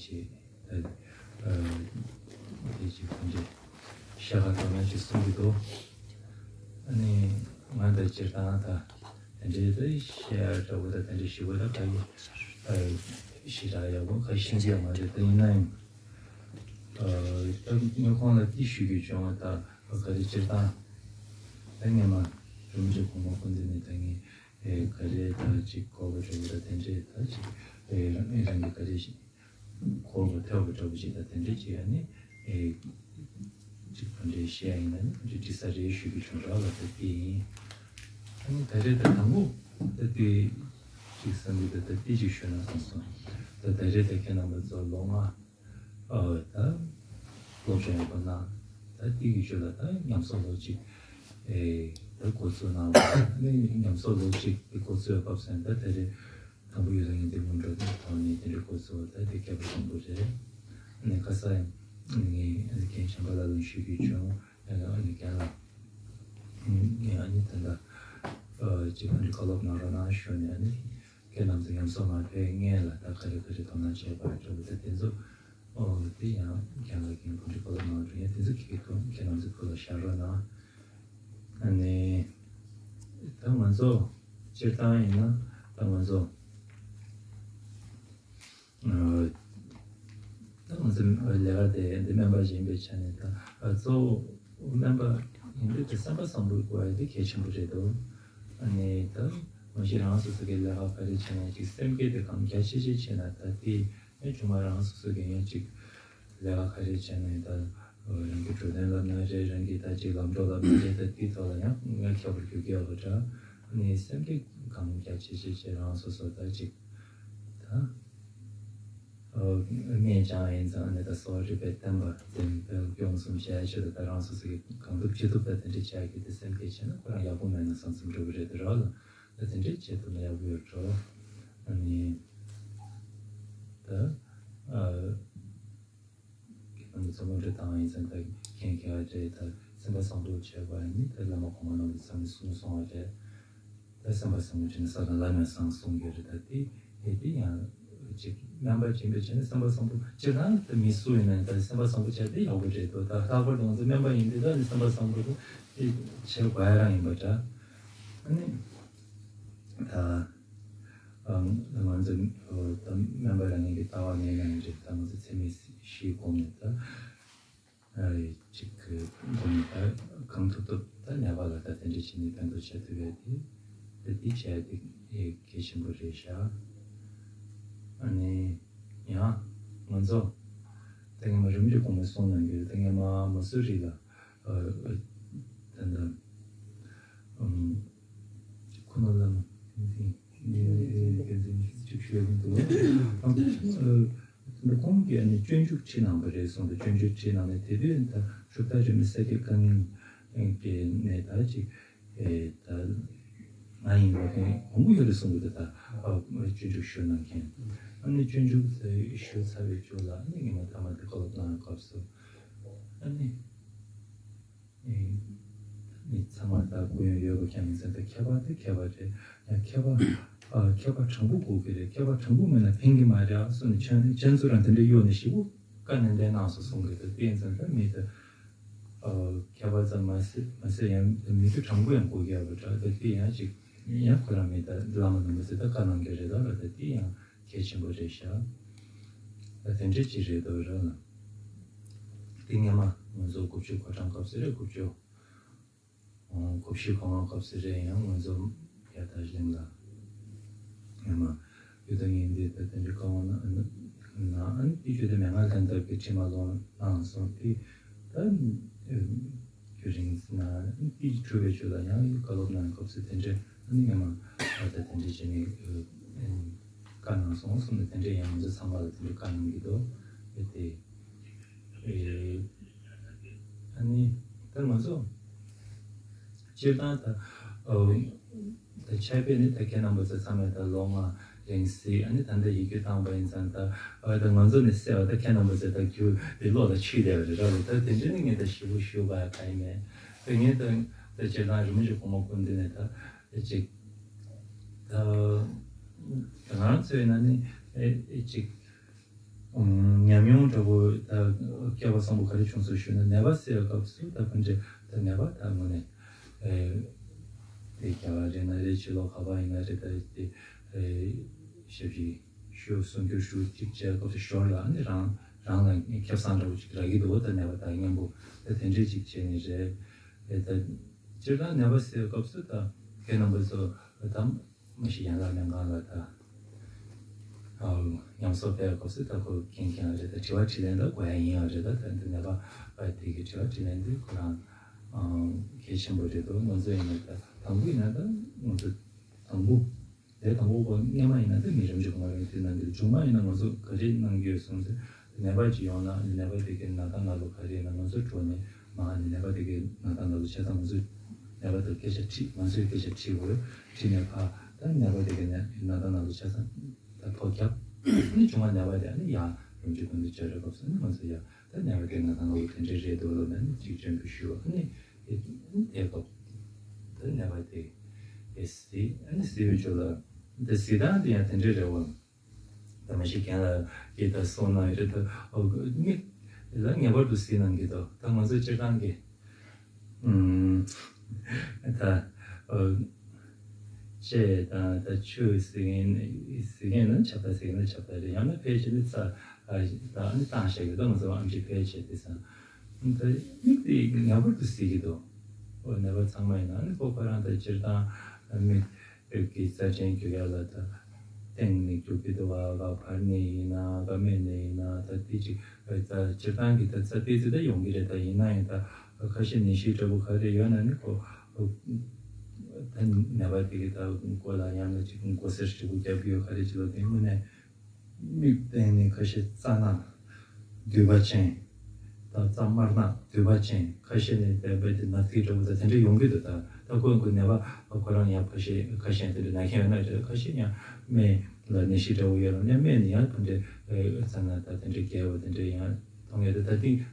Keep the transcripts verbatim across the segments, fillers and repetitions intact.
ཅེས་ད་ཨ་དེ་ཅིག་ཁོང་ཚོས་ཤ་ཁ་དོག་ན་ཅིག་གསུང་གི་འདུག་ཨ་ནི་ང་ད་སྤྱིར་བཏང་ད་དེ་འདྲའི་ད་ཤ་འདྲ་བོ་ད་དེ་འདྲའི་ཞི་བ་ད་ག་ཡི་ཨ་ཞི་དྲག་ཡག་པོ་ག་ཤེས་ཀྱི་མ་རེད། ད་ཡིན་ན་ཡང་ཨ་ད་དངོས་ཁོང་ལ་ཏི་ཞུ་རྒྱུ་བྱུང་བ་ད་ག་རེ་སྤྱིར་བཏང་ད་ངས་མ་རུམ་གྱི་གོང་མ་ཀུན་འདི་ནས་ད་ངས་ཨེ་ག་རེ་ད་ཅིག་གོ་བ་འདྲ་བོ་ད་དེ་འདྲའི་ད་ཅིག་ཨེ་རང་ཨེ་རང་གི་ག་རེ་ཞིག་གོ་བ་ཐོས་པ་འདྲ་བོ་ཞིག་ད་དེ་འདྲའི་ཅིག་ཨ་ནི་ཨེ་ཅིག་ག་འདྲའི་བཤད་ཡིན་ན་ནི་ཅིག་དྲི་ས་རེ་ཞུ་གི་བྱུང་ར་ལ་ད་དེ་ཡིན། ཨ་ནི་ད་རེས་ད་དང་པོ་ད་དེ་ཅིག་བསམ་གི་ད་ད་དེ་ཅིག་ཞུ་ན་བསམ་སོང་། ད་ད་རེས་ད་ཁྱེད་རྣམ་པ་ཚོ་ལོ་ལྔ་ཨ་ད་སློབ་སྦྱོང་ཡག་པོ་གནང་། ད་དེ་གི་ཞོར་ལ་ད་ཉམས་གསོག་ལོ་གཅིག་ཨེ་ད་འགོ་ཚུགས་གནང་བ་ནི་ཉམས་གསོག་ལོ་གཅིག་གི་འགོ་ཚུགས་པའི་སྐབས་སུ་ད་ད་རེས་དང་པོ་ཡོད་ལ་ངས་འདི་སྔོན་འགྲོ་དེ་ཐོག་ནས་དེ་འདྲའི་འགོ་ཚུགས་པ་ད་དེ་ཁྱད་པར་ཆེན་པོ་རེད། ཨ་ནི་ཁ་སང་ངས་ཨ་ནི་རྒན་བྱམས་པ་ལགས་ལ་ཞུ་རྒྱུ་བྱུང་། ཨ་ནི་རྒན་ལགས་ངས་ཨ་ནི་ད་ལྟ་ཨ་ཅིག་ཨ་ནི་བཀའ་སློབ་གནང་རོགས་གནང་ཞུས་ནས་ཨ་ནི། ཁྱེད་རྣམ་ཚོ་ཉམས་གསོག་མ་ཕེབས་སྔོན་ལ་ད་ག་རེ་ག་རེ་དོ་སྣང་བྱས་པ་འདྲ་བོ་ད་དེ་ཚོ་ཨོ་དེ་ཡང་རྒན་ལགས་ཀྱིས་གོ་སྒྲིག་བཀའ་སློབ་གནང་འགྲོ་ཡང་དེ་ཚོ་ཁྱེད་ཀྱིས་ཐུགས་ཁྱེད་རྣམ་ཚོ་ཐུགས་ལ་བཞག་རོགས་གནང་། ཨ་ནི་ད་ང་ཚོ་སྤྱིར་བཏང་ཡིན་ན་ད་ང་ཚོ་ཨ་ད་ང་ཚོ་ལས་ཀ་དེ་འདི་སྨན་པ་ཡིན་པའི་ཆ་ནས་ད་གཙོ་བོ་སྨན་པ་ཡིན་དུས་དེ་སེམས་པ་བཟང་པོའི་སྐོར་དེ་གལ་ཆེན་པོ་རེད་འདུག་ཨ་ནི་ད་མ་གཞི་རང་སོ་སོ་གི་ལས་ཀ་ག་རེ་བྱས་ན་ཅིག་སེམས་བསྐྱེད་དེ་གང་རྒྱ་ཆེ་ཆེ་བྱས་ན་ད་དེ་ཨེ་ཆུང་མ་རང་སོ་སོ་གི་ཡང་ཅིག་ལས་ཀ་ག་རེ་བྱས་ན་ད་རང་གི་འགྲོ་དོན་ལབ་ན་རེད། རང་གི་ད་ཅིག་ལམ་གྲོགས་ལབ་ན་རེད། ད་དེ་ཐོག་ལ་ཡང་ང་ཁྱད་པར་འགྱུར་གྱི་ཡོད་པ་འདྲ། ཨ་ནི་སེམས་བསྐྱེད་གང་རྒྱ་ཆེ་ཆེ་བྱས་རང་སོ་སོ་ད་ཅིག་ད། ཨོ། གནས་སྦྱངས་ཡིན་ཙང་ནི་ད་གསོ་བ་རིག་པའི་བསྟན་པ་འཛིན་སྤེལ་སྐྱོང་གསུམ་བྱས་ཆེད་དུ་ད་རང་སོ་སོ་གིས་གང་ཐུབ་ཅི་ཐུབ་ད་དེ་འདྲས་བྱ་རྒྱུ་དེ་སེམས་བསྐྱེད་བྱས་ན་ཁོ་རང་ཡག་པོ་མེད་ན་བསམ་བསམ་འགྲོ་གི་རེད་དེ་ར་ལ་ད་དེ་འདྲས་བྱེད་ཐུབ་ན་ཡག་པོ་ཡོད་འགྲོ། ཨ་ནི་ད་ཨ་ཁྱེད་རང་གི་ཚོ་མོ་འདྲ་བཏང་ཡིན་ཙང་ད་མཁན་གྱི་ཨ་འདྲས་ད་སེམས་པ་བཟང་པོ་བྱས་པ་ཡིན་ནི་ད་བླ་མ་གོང་མ་རྣམས་ཀྱིས་བསམ་གསུངས་སོང་བ་རེད། ད་སེམས་པ་བཟང་པོ་བྱས་ན་ས་དང་ལམ་ཡང་བཟང་གསུང་གི་རེད། ད་དེ་དེ་དེ་ཡང་ཅིག་རྣམ་པ་སྦྱིན་པའི་བྱས་ན་སེམས་པ་བཟང་པོ་སྤྱིར་བཏང་ད་མི་སུ་ཡིན་ན་ད་སེམས་པ་བཟང་པོ་བྱས་དེ་ཡག་པོ་རེད་འདུག་ད་ལྷག་པར་དུ་ང་ཚོ་སྨན་པ་ཡིན་དུས་ད་ནི་སེམས་པ་བཟང་པོ་དེ་བྱེད་དགོས་ཡ་རང་ཡིན་པ་འདྲ། ཨ་ནི་ད་ང་ཚོ་ད་སྨན་པ་རང་ཉིད་ཀྱི་ལྟ་བ་ནས་ཡང་རེད། ད་ང་ཚོ་འཚེ་མེད་ཞི་བའི་སྒོ་ནས་ད། ཨ་ཅིག་གི་སྒོ་ནས་ད་གང་ཐུབ་ཐུབ་ད་ནད་པ་ལ་ད་དེ་འདྲ་བྱས་ནས་ཕན་ཐོགས་བྱ་ཐུབ་ཡ་དེ་ད་འདི་བྱ་ཡ་དེ་གལ་ཆེན་པོ་རེད་ཤག་ཨ་ནི་ཡང་ང་ཚོ་ད་སྔོན་མ་རིམ་གྱིས་གོང་མ་གསུངས་གནང་གི་རེད། ད་སྔོན་མ་མ་སུ་རི་ལ་ཨ་ཨ་ད་ད་ཨམ། ཁོ་ན་བླ་མ་བསྟན་འཛིན་བསྟན་འཛིན་གཅིག་ཞུ་ཡ་འདུག་ཨ་ཁོང་གིས་ཨ་ནི་སྤྱོད་འཇུག་ཁྲིད་གནང་བ་རེད་གསུངས་འདུག་སྤྱོད་འཇུག་ཁྲིད་གནང་ནས་དེ་དུས་ད་གྲུབ་མཐའ་རིས་མེད་གསལ་བྱེད་རྐང་གཉིས་ཀྱི་ནས་ད་ཅིག་ཨེ་ད་ང་ཡིན་པ་མཁན་མང་པོ་ཡོད་རེད་གསུངས་འདུག་ད་ད་ཨ་སྤྱོད་འཇུག་ཞུ་གནང་མཁན་ཨ་ནི་སྤྱོད་འཇུག་ཞུ་ཚར་བའི་མཇུག་ལ་ཨ་ནི་ཉི་མ་ཐ་མ་དེ་བཀའ་སློབ་གནང་བའི་སྐབས་སུ་ཨ་ནི། ཨེ། མི་ཚང་མ་ད་སྐུ་ཡོན་ཡོད་པ་ཁྱབ་མི་ཚང་ད་ཁྱད་པར་དེ་ཁྱད་པར་རེད། ཡང་ཁྱད་པར་ཨ་ཁྱད་པར་དྲང་པོ་དགོས་ཀྱི་རེད། ཁྱད་པར་དྲང་པོ་མེད་ན་ཕན་གྱི་མ་རེད་ཨ་སོ་ནས་ཁྱེད་ཁྱེད་ཚོ་རང་དེ་འདྲ་གཡོག་ནས་ཞིབ་པོ་བཀའ་ནན་ཏན་གནང་སོང་གསུང་གི་འདུག་དེ་ཡིན་ཙང་ད་མི་ད་ཨ་ཁྱད་པར་ཙམ་མ་ཟད་མ་ཟད་ཡང་མི་ཚོ་དྲང་པོ་ཡང་དགོས་ཀྱི་ཡོད་པ་འདྲ། ད་དེ་ཡང་ཅིག་ཡང་ཁོ་རང་མི་ད་བླ་མ་ནང་མི་ཚོ་ད་བཀའ་གནང་གི་རེད་ད་ལ་ད་དེ་ཡང་། གལ་ཆེན་པོ་རེད་ཤག་ད་དེ་འདྲས་ཅིག་རེད་འདུག་ར་ལ། དེ་སྔོན་མ་ང་ཚོ་དགུ་བཅུ་གོ་གྲངས་སྐབས་སུ་རེད། དགུ་བཅུ། ཨོ་གོ་བཞི་གོ་ལྔ་སྐབས་སུ་རེད། ཡང་ང་ཚོ་ཡར་དར་ཞིང་ལ་སྔོན་མ་ཡོད་ད་ངས་འདི་ད་དེ་འདྲའི་བཀའ་དབང་གནང་ཨ་ནི་དེ་བརྒྱུད་དེ་མན་ངག་ལྷན་ཐབས་ཀྱི་ཁྲིད་མ་ལོང་གནང་སོང་དེ་ད། རྒྱུན་རིང་ན་དེ་གྲུབ་པའི་ཆོས་ལ་ཡང་བཀའ་སློབ་གནང་སྐབས་སུ་དེ་འདྲའི་ཨ་ནི་ངས་མ་ཨ་ད་དེ་འདྲའི་བྱས་ནས་བཀའ་གནང་སོང་གསུངས་ནས་དེ་འདྲའི་ཡང་ང་ཚོ་ཚང་མ་ལ་དེ་འདྲའི་བཀའ་གནང་གི་འདུག་ཨེ་དེ་ཨ་ནི་ད་ང་ཚོ་སྤྱིར་བཏང་ད་ཨ། ད་ཕྱག་དཔེ་ནི་ད་ཁྱེད་རྣམ་པ་ཚོ་ཚང་མས་ད་ལོ་ལྔ་རིང་གཟིགས། ཨ་ནི་ད་ལྟ་ཡི་གེ་བཏང་པ་ཡིན་ཙང་ད་ཨ་ད་ང་ཚོ་ནས་གསལ་བ་ད་ཁྱེད་རྣམ་པ་ཚོས་ད་རྒྱུ་འདི་བློ་ལ་ཆུད་བསྡད་པ་རེད་ར་ལོ། ད་དེ་འདྲ་ནི་ངས་ད་ཞིབ་པོ་ཞུ་བ་ག་ཡིན་མེད། ད་ངས་ད་ད་སྤྱིར་བཏང་རི་མོ་ཞིག་གོང་མ་ཀུན་འདི་ནས་ད་ཅིག་ད་ང་རང་ཚོའི་ནང་ནས་ཅིག་ཉམས་མྱོང་འདྲ་པོ་ད་སྐལ་བ་བཟང་པོ་ག་རེ་བྱུང་སོང་ཞུས་ན། ནད་པ་ཟེར་བའི་སྐབས་སུ་ད་ཕན་ཆད་ད་ནད་པ་ད་དངོས་གནས་དེ་རྒྱ་གར་རེད་ན་རེད། ཕྱི་ལོགས་ག་པར་ཡིན་ན་རེད། ད་དེ་ཞབས་ཕྱི་ཞུ་གསུང་སྒྱུར་ཞུ་གཅིག་བྱས་སྐབས་སུ་ཞོར་ལ་ཨ་ནི་རང་རང་ལ་ཁེ་བཟང་འདྲ་པོ་ཅིག་རག་གི་འདུག་ད་ནད་པ་དང་མཉམ་པོ་ད་དེ་འདྲས་ཅིག་བྱས་ནས་རེད། ད་སྤྱིར་བཏང་ནད་པ་ཟེར་བའི་སྐབས་སུ་ད་ཁྱེད་རྣམ་པ་ཚོ་ད་མ་གཞི་ཡན་ལག་སྨན་ཁང་ལ་ད་ཨ་ཉམས་གསོ་སྤེལ་སྐབས་སུ་ད་ཁོ་མཁྱེན་མཁྱེན་རེད། ད་དྲི་བ་དྲིས་ལན་ད་དགོས་ཡ་ཡིན་ཡ་རེད། ད་ད་འདི་ནད་པ་དེ་གི་དྲི་བ་དྲིས་ལན་དེ་ཁོ་རང་གལ་ཆེན་པོ་རེད་འདུག་ང་ཚོ་ཡིན་ན་ད་དང་པོ་ཡིན་ན་ད་ང་ཚོ་དང་པོ་དེ་དང་པོ་ཁོ་སྔ་མ་ཡིན་ན་ད་མི་རིམ་གྱིས་གོང་རིམ་དེ་གནང་གི་འདུག་མཇུག་མ་ཡིན་ན་ང་ཚོ་ག་རེ་གནང་གི་ཡོད་གསུངས་ཚེ། ནད་པ་ཅིག་ཡོང་ན་ནད་པ་དེ་གའི་ན་ད་ན་ལོ་ག་རེ་ཡིན་ན་ང་ཚོ་འགྲོ་ནས་མ་ནི་ནད་པ་དེ་གའི་ན་ད་ན་ལོ་ཆ་ཚང་ང་ཚོས་ནད་པ་དང་སྐད་ཆ་དྲིས། ང་ཚོས་སྐད་ཆ་དྲིས་དགོས། དྲིས་ནས་ཕ་ད་ནད་པ་དེ་གའི་ན་ད་ན་ལོ་ཆ་ཚང་ད་ཐོ་རྒྱབ། ཨ་ནི་བྱུང་བ་ནད་པ་དེ་ཨ་ནི་ཡ་རུམ་ཅིག་དོན་དུ་བྱ་རེ་སྐབས་སུ་ནི་ང་ཚོ་ཡ་ད་ནད་པ་དེ་ན་ད་ན་ལོ་དེ་འདྲས་རེད་འདུག་ལབ་ནས་ནི་ཅིག་སྤྱོད་འབུལ་ཞུ། ཨ་ནི་དེ་སྐབས་ད་ནད་པ་དེ་གའི་གཟིགས། ཨ་ནི་གཟིགས་པའི་ཆོས་ལ་ད་གཟིགས་སྟངས་དེ་ཡང་དེ་འདྲས་རེད་བ། ད་མ་གཞི་རྒན་ལགས་ཀྱིས་ད་གསུངས་གནང་ཡོད་རེད། ད་ཨོ་མིག་ལ་ངེས་པར་དུ་གཟིགས་གནང་གི་འདུག་ད་ང་ཚོ་སྤྱིར་བཏང་གི་ཨུམ་ད་ཨོ་ལྕེ་དང་ད་ཆུ་གཟིགས་མཁན་གཟིགས་མཁན་ནི་ཆབ་ད་གཟིགས་མཁན་ནི་ཆབ་ད་རེད། ཡང་ན་ཕལ་ཆེར་ནི་རྩ་ད་ནི་བཏང་བཞག་གི་འདུག་ང་ཚོ་ཨམ་ཆི་ཕལ་ཆེར་དེ་སང་ད་མིག་དེ་ངེས་པར་དུ་གཟིགས་ཀྱི་འདུག་ཨོ་ནད་པ་ཚང་མ་ཡིན་ན་ནི་ཁོ་ཁོ་རང་ད་སྤྱིར་བཏང་མིག་ཨེ་གི་རྩ་ཕྲན་རྒྱུག་ཡ་ལ་ད་སྟེང་ནས་རྒྱུག་གི་འདུག་བ། ག་བར་ནས་ཡིན་ན་ག་སྨད་ནས་ཡིན་ན་ད་དེ་ཅིག་ད་སྤྱིར་བཏང་གི་ད་རྩ་ཏོག་ཙམ་ད་ཡོང་གི་རེད། ད་ཡིན་ན་ཡང་ད་ཁ་ཤས་ནད་གཞི་འདྲ་པོ་ག་རེ་ཡོད་ན་ནི་ཁོ་ད་ནད་པ་དེ་གི་ད་མགོ་ལ་ཡང་ན་ཅིག་མགོ་སེར་ཞེ་པོ་རྒྱབ་ཀྱི་ཡོད་ག་རེ་ཅིག་ལ་དེ་དངོས་གནས། མིག་སྟེང་ནས་ཁ་ཤས་རྩ་ནག་མདུད་པ་ཅན། ད་རྩ་དམར་ནག་མདུད་པ་ཅན། ཁ་ཤས་ནས་དེ་བས་དེ་ནག་ཐིག་འདྲ་བོ་ད་དེ་འདྲ་ཡོང་གི་འདུག་ད་ད་ཁོ་ཁོ་ནད་པ་ཁོ་རང་ཡང་ཁ་ཤས་ཁ་ཤས་དེ་འདྲ་ན་མཁན་ཡོད་ན་རེད། ཁ་ཤས་ཡང་སྨད་ལ་ནད་གཞི་འདྲ་བོ་ཡོད་ལ་ནས་སྨད་ནས་ཡང་དེ་འདྲ་རྩ་ནག་ད་དེ་འདྲ་རྒྱས་པ་དེ་འདྲ་ཡང་མཐོང་ཡོད། ད་ད་ཐེངས་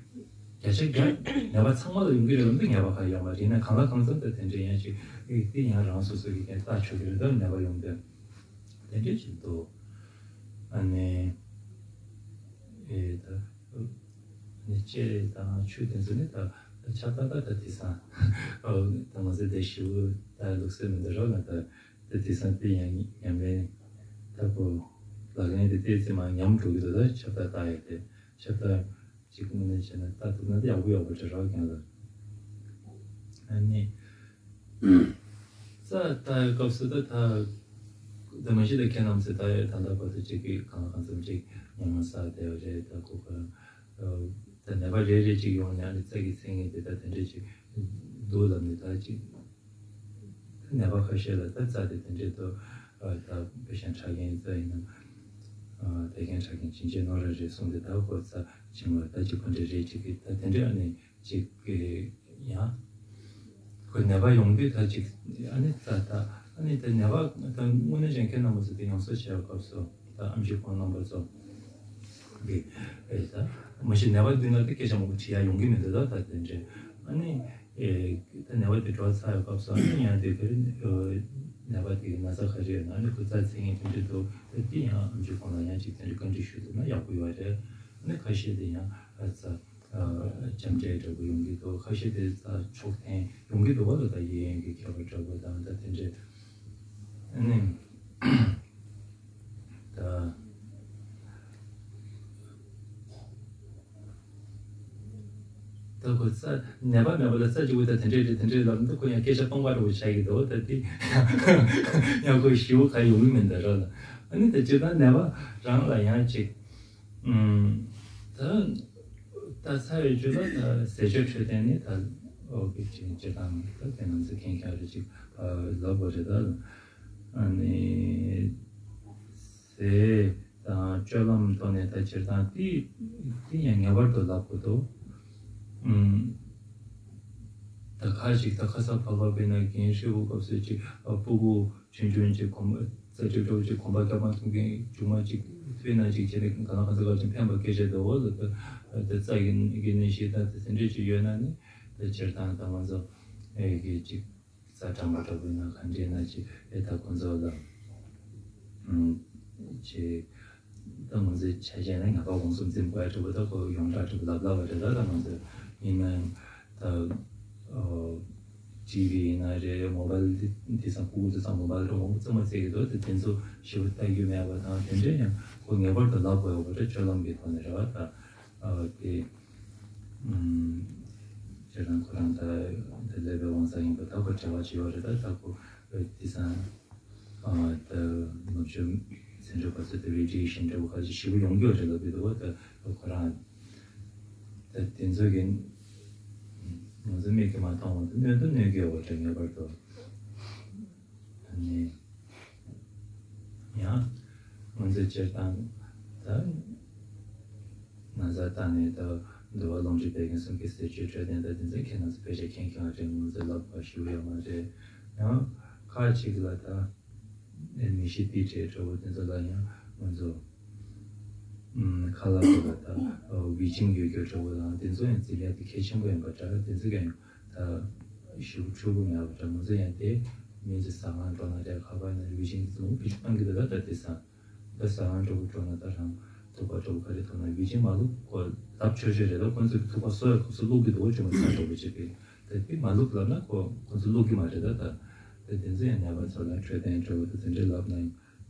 བརྒྱ་ཆ་བརྒྱ་ནད་པ་ཚང་མ་ལ་ཡོང་གི་རེད་ལ་འདི་ནད་པ་ཁ་ཡོད་མ་རེད། ཡིན་ན་གང་ལ་གང་འཚམ་ད་དེ་འདྲ་ཡང་ཅིག་དེ་ཡང་རང་སོ་སོ་གི་ཀྱང་ལྟ་ཆོག་གི་རེད། ད་ནད་པ་ཡོང་དུས། དེ་འདྲ་ཞིག་འདུག་ཨ་ནི་ཨེ་ད་ཨ་ནི་ལྕེ་དང་ཆུ་དེ་ཚོ་ནི་ད་ཆ་ད་ད་ད་དེང་སང་ཨོ་ད་ང་ཚོ་དེ་ཞིག་ད་ལུགས་སྲོལ་མི་འདུག་རོགས་ན། ད་ད་དེང་སང་དེ་ཡང་ཉམས་ལེན་ད་གོ་ལག་ལེན་དེ་ཏོག་ཙམ་མར་ཉམས་འགྲོ་གི་འདུག་ད་ཆ་ད་ད་ཡོད་དེ་ཆ་ད། གཅིག་དངོས་གནས་བྱས་ན་ལྟ་ཐུབ་ན་ཡག་པོ་ཡག་པོ་འདྲ་རག་ཀྱང་ལ། ཨ་ནི། རྩ་ལྟ་ཡའི་སྐབས་སུ་ད་ད་ད་མ་གཞི་ད་ཁྱེད་རྣམ་ཚོས་ད་ཡོད་ད་ལྟ་བར་དུ་གཅིག་གིས་གང་ལ་གང་འཚམ་གཅིག་ཉམས་མྱོང་བསགས་བསྡད་ཡོད་རེད། ད་གོ་ག་ད་ནད་པ་རེ་རེ་གཅིག་ཡོང་ནས་ཨ་ནི་རྩ་གི་མཚན་ཉིད་དེ་ད་དེ་འདྲས་གཅིག་འདུག་ལབ་ནས་ད་གཅིག་ནད་པ་ཁ་ཤས་ལ་ད་རྩ་དེ་དེ་འདྲས་འདུག་ད་དཔེ་ཤ་ཁྲག་རྒྱུན་རྩ་ཡིན་ན། དེ་རྒྱུན་ཁྲག་རྒྱུན་ཇི་འདྲས་ནོར་ར་རེད་གསུངས་ཏེ་ད་ཁོ་རྩ་ཆེན་མོ་ད་གཅིག་ཁོ་འདྲ་རེད་གཅིག་གི་ད་དེ་འདྲས་ཨ་ནི་གཅིག་གི་ཡང་ཁོ་ནད་པ་ཡོང་དུས་ད་གཅིག་ཨ་ནི་ད་ད་ཨ་ནི་ད་ནད་པ་ད་དངོས་གནས་གཞན་ཁྱེད་རྣམ་པ་ཚོ་དེ་ཡོང་ས་བྱས་སྐབས་སུ་ད་ཨམ་ཆི་ཁོང་རྣམ་པ་ཚོ་གི་ཨེ་ད་མ་གཞི་ནད་པ་འདི་ན་ད་སྐད་ཆ་མང་པོ་དྲི་ཡ་ཡོང་གི་མི་འདུག་ད་ད་དེ་འདྲས་ཨ་ནི། ཨེ་ད་ནད་པ་དེ་འགྲོ་ཚར་བའི་སྐབས་སུ་ཨ་ནི་ཡང་དེ་ག་རེ་ནད་པ་དེ་གི་ན་ཚ་ག་རེ་ཡོད་ན་ཨ་ནི་ཁོ་རྩ་ཚད་ངེས་དེ་འདྲ་འདུག་ད་དེ་ཡང་ཨམ་ཆི་ཁོང་ལ་ཡང་ཅིག་དེ་འདྲ་བཀའ་འདྲི་ཞུ་ཐུབ་ན་ཡག་པོ་ཡོད་རེད། ཨ་ནི་ཁ་ཤས་དེ་ཡང་ཨ་རྩ་ཨ་ལྕམ་དྲལ་འདྲ་པོ་ཡོང་གི་འདུག་ཁ་ཤས་དེ་རྩ་ཕྱོགས་འཐེན་ཡོང་གི་འདུག་བ་ལ་ད་གཡས་གཡོན་གྱི་ཁྱད་པར་འདྲ་པོ་དང་ད་དེ་འདྲ་ཨ་ནི། ད། ད་ཁོ་རྩ་ནད་པ་མེད་པ་ལ་རྩ་གཅིག་པུ་ད་དེ་འདྲས་རེད་དེ་འདྲས་ལབ་འདུག་ཁོ་ཡང་སྐད་ཆ་སྟོང་པ་འདྲ་པོ་ཆགས་ཀྱི་འདུག་ད་དེ་ཡང་ཁོ་ཞེ་པོ་ག་ཡོང་གི་མིན་ད་ར་ལ། ཨ་ནི་ད་སྤྱིར་བཏང་ནད་པ་རང་ལ་ཡང་ཅིག་ཨུམ། ད་ད་ཚ་བའི་རྒྱུ་ལ་ད་ཟས་སྤྱོད་འཕྲོད་བསྟེན་ནི་ད་ཨོ་གི་ཅིག་སྤྱིར་བཏང་ད་དེ་ང་ཚོ་མཁྱེན་རྒྱ་རེ་ཅིག་ལབ་དགོས་རེད་ད། ཨ་ནི་ཟས་དང་སྤྱོད་ལམ་ཐོག་ནས་ད་སྤྱིར་བཏང་དེ་དེ་ཡང་ངེས་པར་དུ་ལབ་དགོས་འདུག་ཨུམ། ད་ཁ་ཅིག་ད་ཁ་ས་ཕ་ཕ་དཔེར་ན་རྒན་ཧྲིལ་པོ་སྐབས་སུ་ཅིག་ཨ་སྤུ་གུ་ཆུང་ཆུང་ཅིག་གོམ་རྩ་ཁྲིག་ཁྲོག་ཅིག་གོམ་པ་རྒྱག་མ་ཐུབ་མཁན་ཆུང་མ་ཅིག་དཔེར་ན་ཅིག་བྱས་ནས་གང་ལ་གང་འཚམ་ག་ཅིག་ཕན་པ་སྐད་ཆ་འདུག་འོ་ལ་ད་ད་རྩ་གི་གི་ནད་གཞི་ད་དེ་འདྲས་ཅིག་ཡོད་ན་ནི་ད་སྤྱིར་བཏང་ད་ང་ཚོ་ཨེ་གི་ཅིག་རྩ་གྲང་མོ་འདྲ་པོ་ཡིན་ན་ག་འདྲས་ན་ཅིག་ཨེ་ད་ཁོང་ཚོ་ལ་ཨུམ་ཅིག་ ད་ང་ཚོའི་ཆ་བཞག་ན་ཉག་ག་གོང་གསུམ་འཛིན་དགོས་འདྲ་པོ། ད་ཁོ་ཡོངས་གྲགས་འདྲ་པོ་ལབ་ལབ་པ་རེད། ད་ད་ང་ཚོ་ཡིན་ན་ཡང་ད་ཨོ་ཊི་ཝི་ཡིན་ན་རེད། མོ་བལ་འདི་འདི་ཚང་ཀུ་ཀུ་འདི་ཚང་མོ་བལ་རོ་མོ་ཙམ་མ་བརྩི་གི་འདུག་དེ་དེ་ཚོ་ཞེ་པོ་ལྟ་རྒྱུ་མེད་པ་དང་། དེ་འདྲ་ཡང་ཁོ་ངེས་པར་དུ་ལབ་དགོས་ཡོད་པ་འདྲ། སྤྱོད་ལམ་གྱི་ཐོག་ནས་རེད་བ། ད་ཨོ་དེ་ཨུམ་ཁྱེད་རང་ཁོ་རང་ད་དེ་ལས་པའི་དབང་ས་ཡིན་པ། ད་ཁོ་བྲེལ་བ་བྱེད་ཡོད་རེད། ད་ད་ཁོ་འདི་ཚང་ཨ་ད་ནུབ་ཕྱོགས་ཚན་རིག་པ་ཚོ་དེ་རེ་ཌི་ཡེ་ཤན་འདྲ་པོ་ཁ་ཅིག་ཞེ་པོ་ཡོང་གི་ཡོད་རེད་ལབ་ཀྱི་འདུག་ད་ཁོ་རང་ད་དེ་ཚོ་གི་ང་ཚོ་མིག་གིས་མ་མཐོང་བ་དེ་གནོད་དུ་གནོད་ཀྱི་ཡོད་རེད། ངེས་པར་དུ་ཨ་ནི་ཡང་ང་ཚོ་སྤྱིར་བཏང་ད་ན་བཟའ་བཏང་ནས་ད་འདུལ་བ་ལུང་རིགས་བད་ཀན་གསུམ་གྱི་ཟས་སྤྱོད་འཕྲོད་བསྟེན་ད་དེ་ཚོ་ཁྱེད་རང་ཚོ་ཕལ་ཆེར་མཁྱེན་མཁྱེན་པ་རེད། ང་ཚོ་ལབ་པ་ཞུ་ཡོད་མ་རེད། ཡང་ཁ་ཅིག་ལ་ད་ནད་གཞི་ཏི་ཊེ་འདྲ་པོ་དེ་ཚོ་ལ་ཡང་ང་ཚོ་ཨུམ་ཁ་ལག་པ་ལ་ད་ཝི་ཅིང་ཡོད་རྒྱུ་འདྲ་པོ་དང་། དེ་ཚོ་ཡང་འཛིན་ཡ་དེ་གལ་ཆེན་པོ་ཡིན་པ་འདྲ། དེ་ཚོ་ཡང་ད་ཞུ་ཆོག་གི་མེད་པ་འདྲ། ང་ཚོ་ཡང་དེ་མི་ཚོ་ཟ་ཁང་འགྲོ་ན་རེད། ག་པར་ན་ཝི་ཅིང་དེ་ཚོ་ལོངས་སྤྱོད་བཏང་གི་འདུག་ད་ད་དེ་ས། ད་ཟ་ཁང་འགྲོ་གི་འགྲོ་ན་ད་རང་ཐུག་པ་འགྲོ་གི་ག་རེ་ཐུག་ན་ཝི་ཅིང་མ་བླུགས་གོ་ལབ་ཆོག་ཆོག་རེད། ད་ཁོང་ཚོས་ཐུག་པ་གསོ་ཡ་ཁོ་ཚོས་བླུགས་ཀྱི་འདུག་ཅུང་ཟ་འགྲོ་གི་བྱེད་ཀྱི། ད་དེ་མ་བླུགས་ལབ་ན་ཁོ་ཁོ་ཚོས་བླུགས་ཀྱི་མ་རེད། ད་ད་ད་དེ་ཚོ་ཡང་ནད་པ་ཚོ་ལ་འཕྲོད་བསྟེན་འདྲ་པོ་ད་དེ་འདྲས་ལབ་ན་ཡང་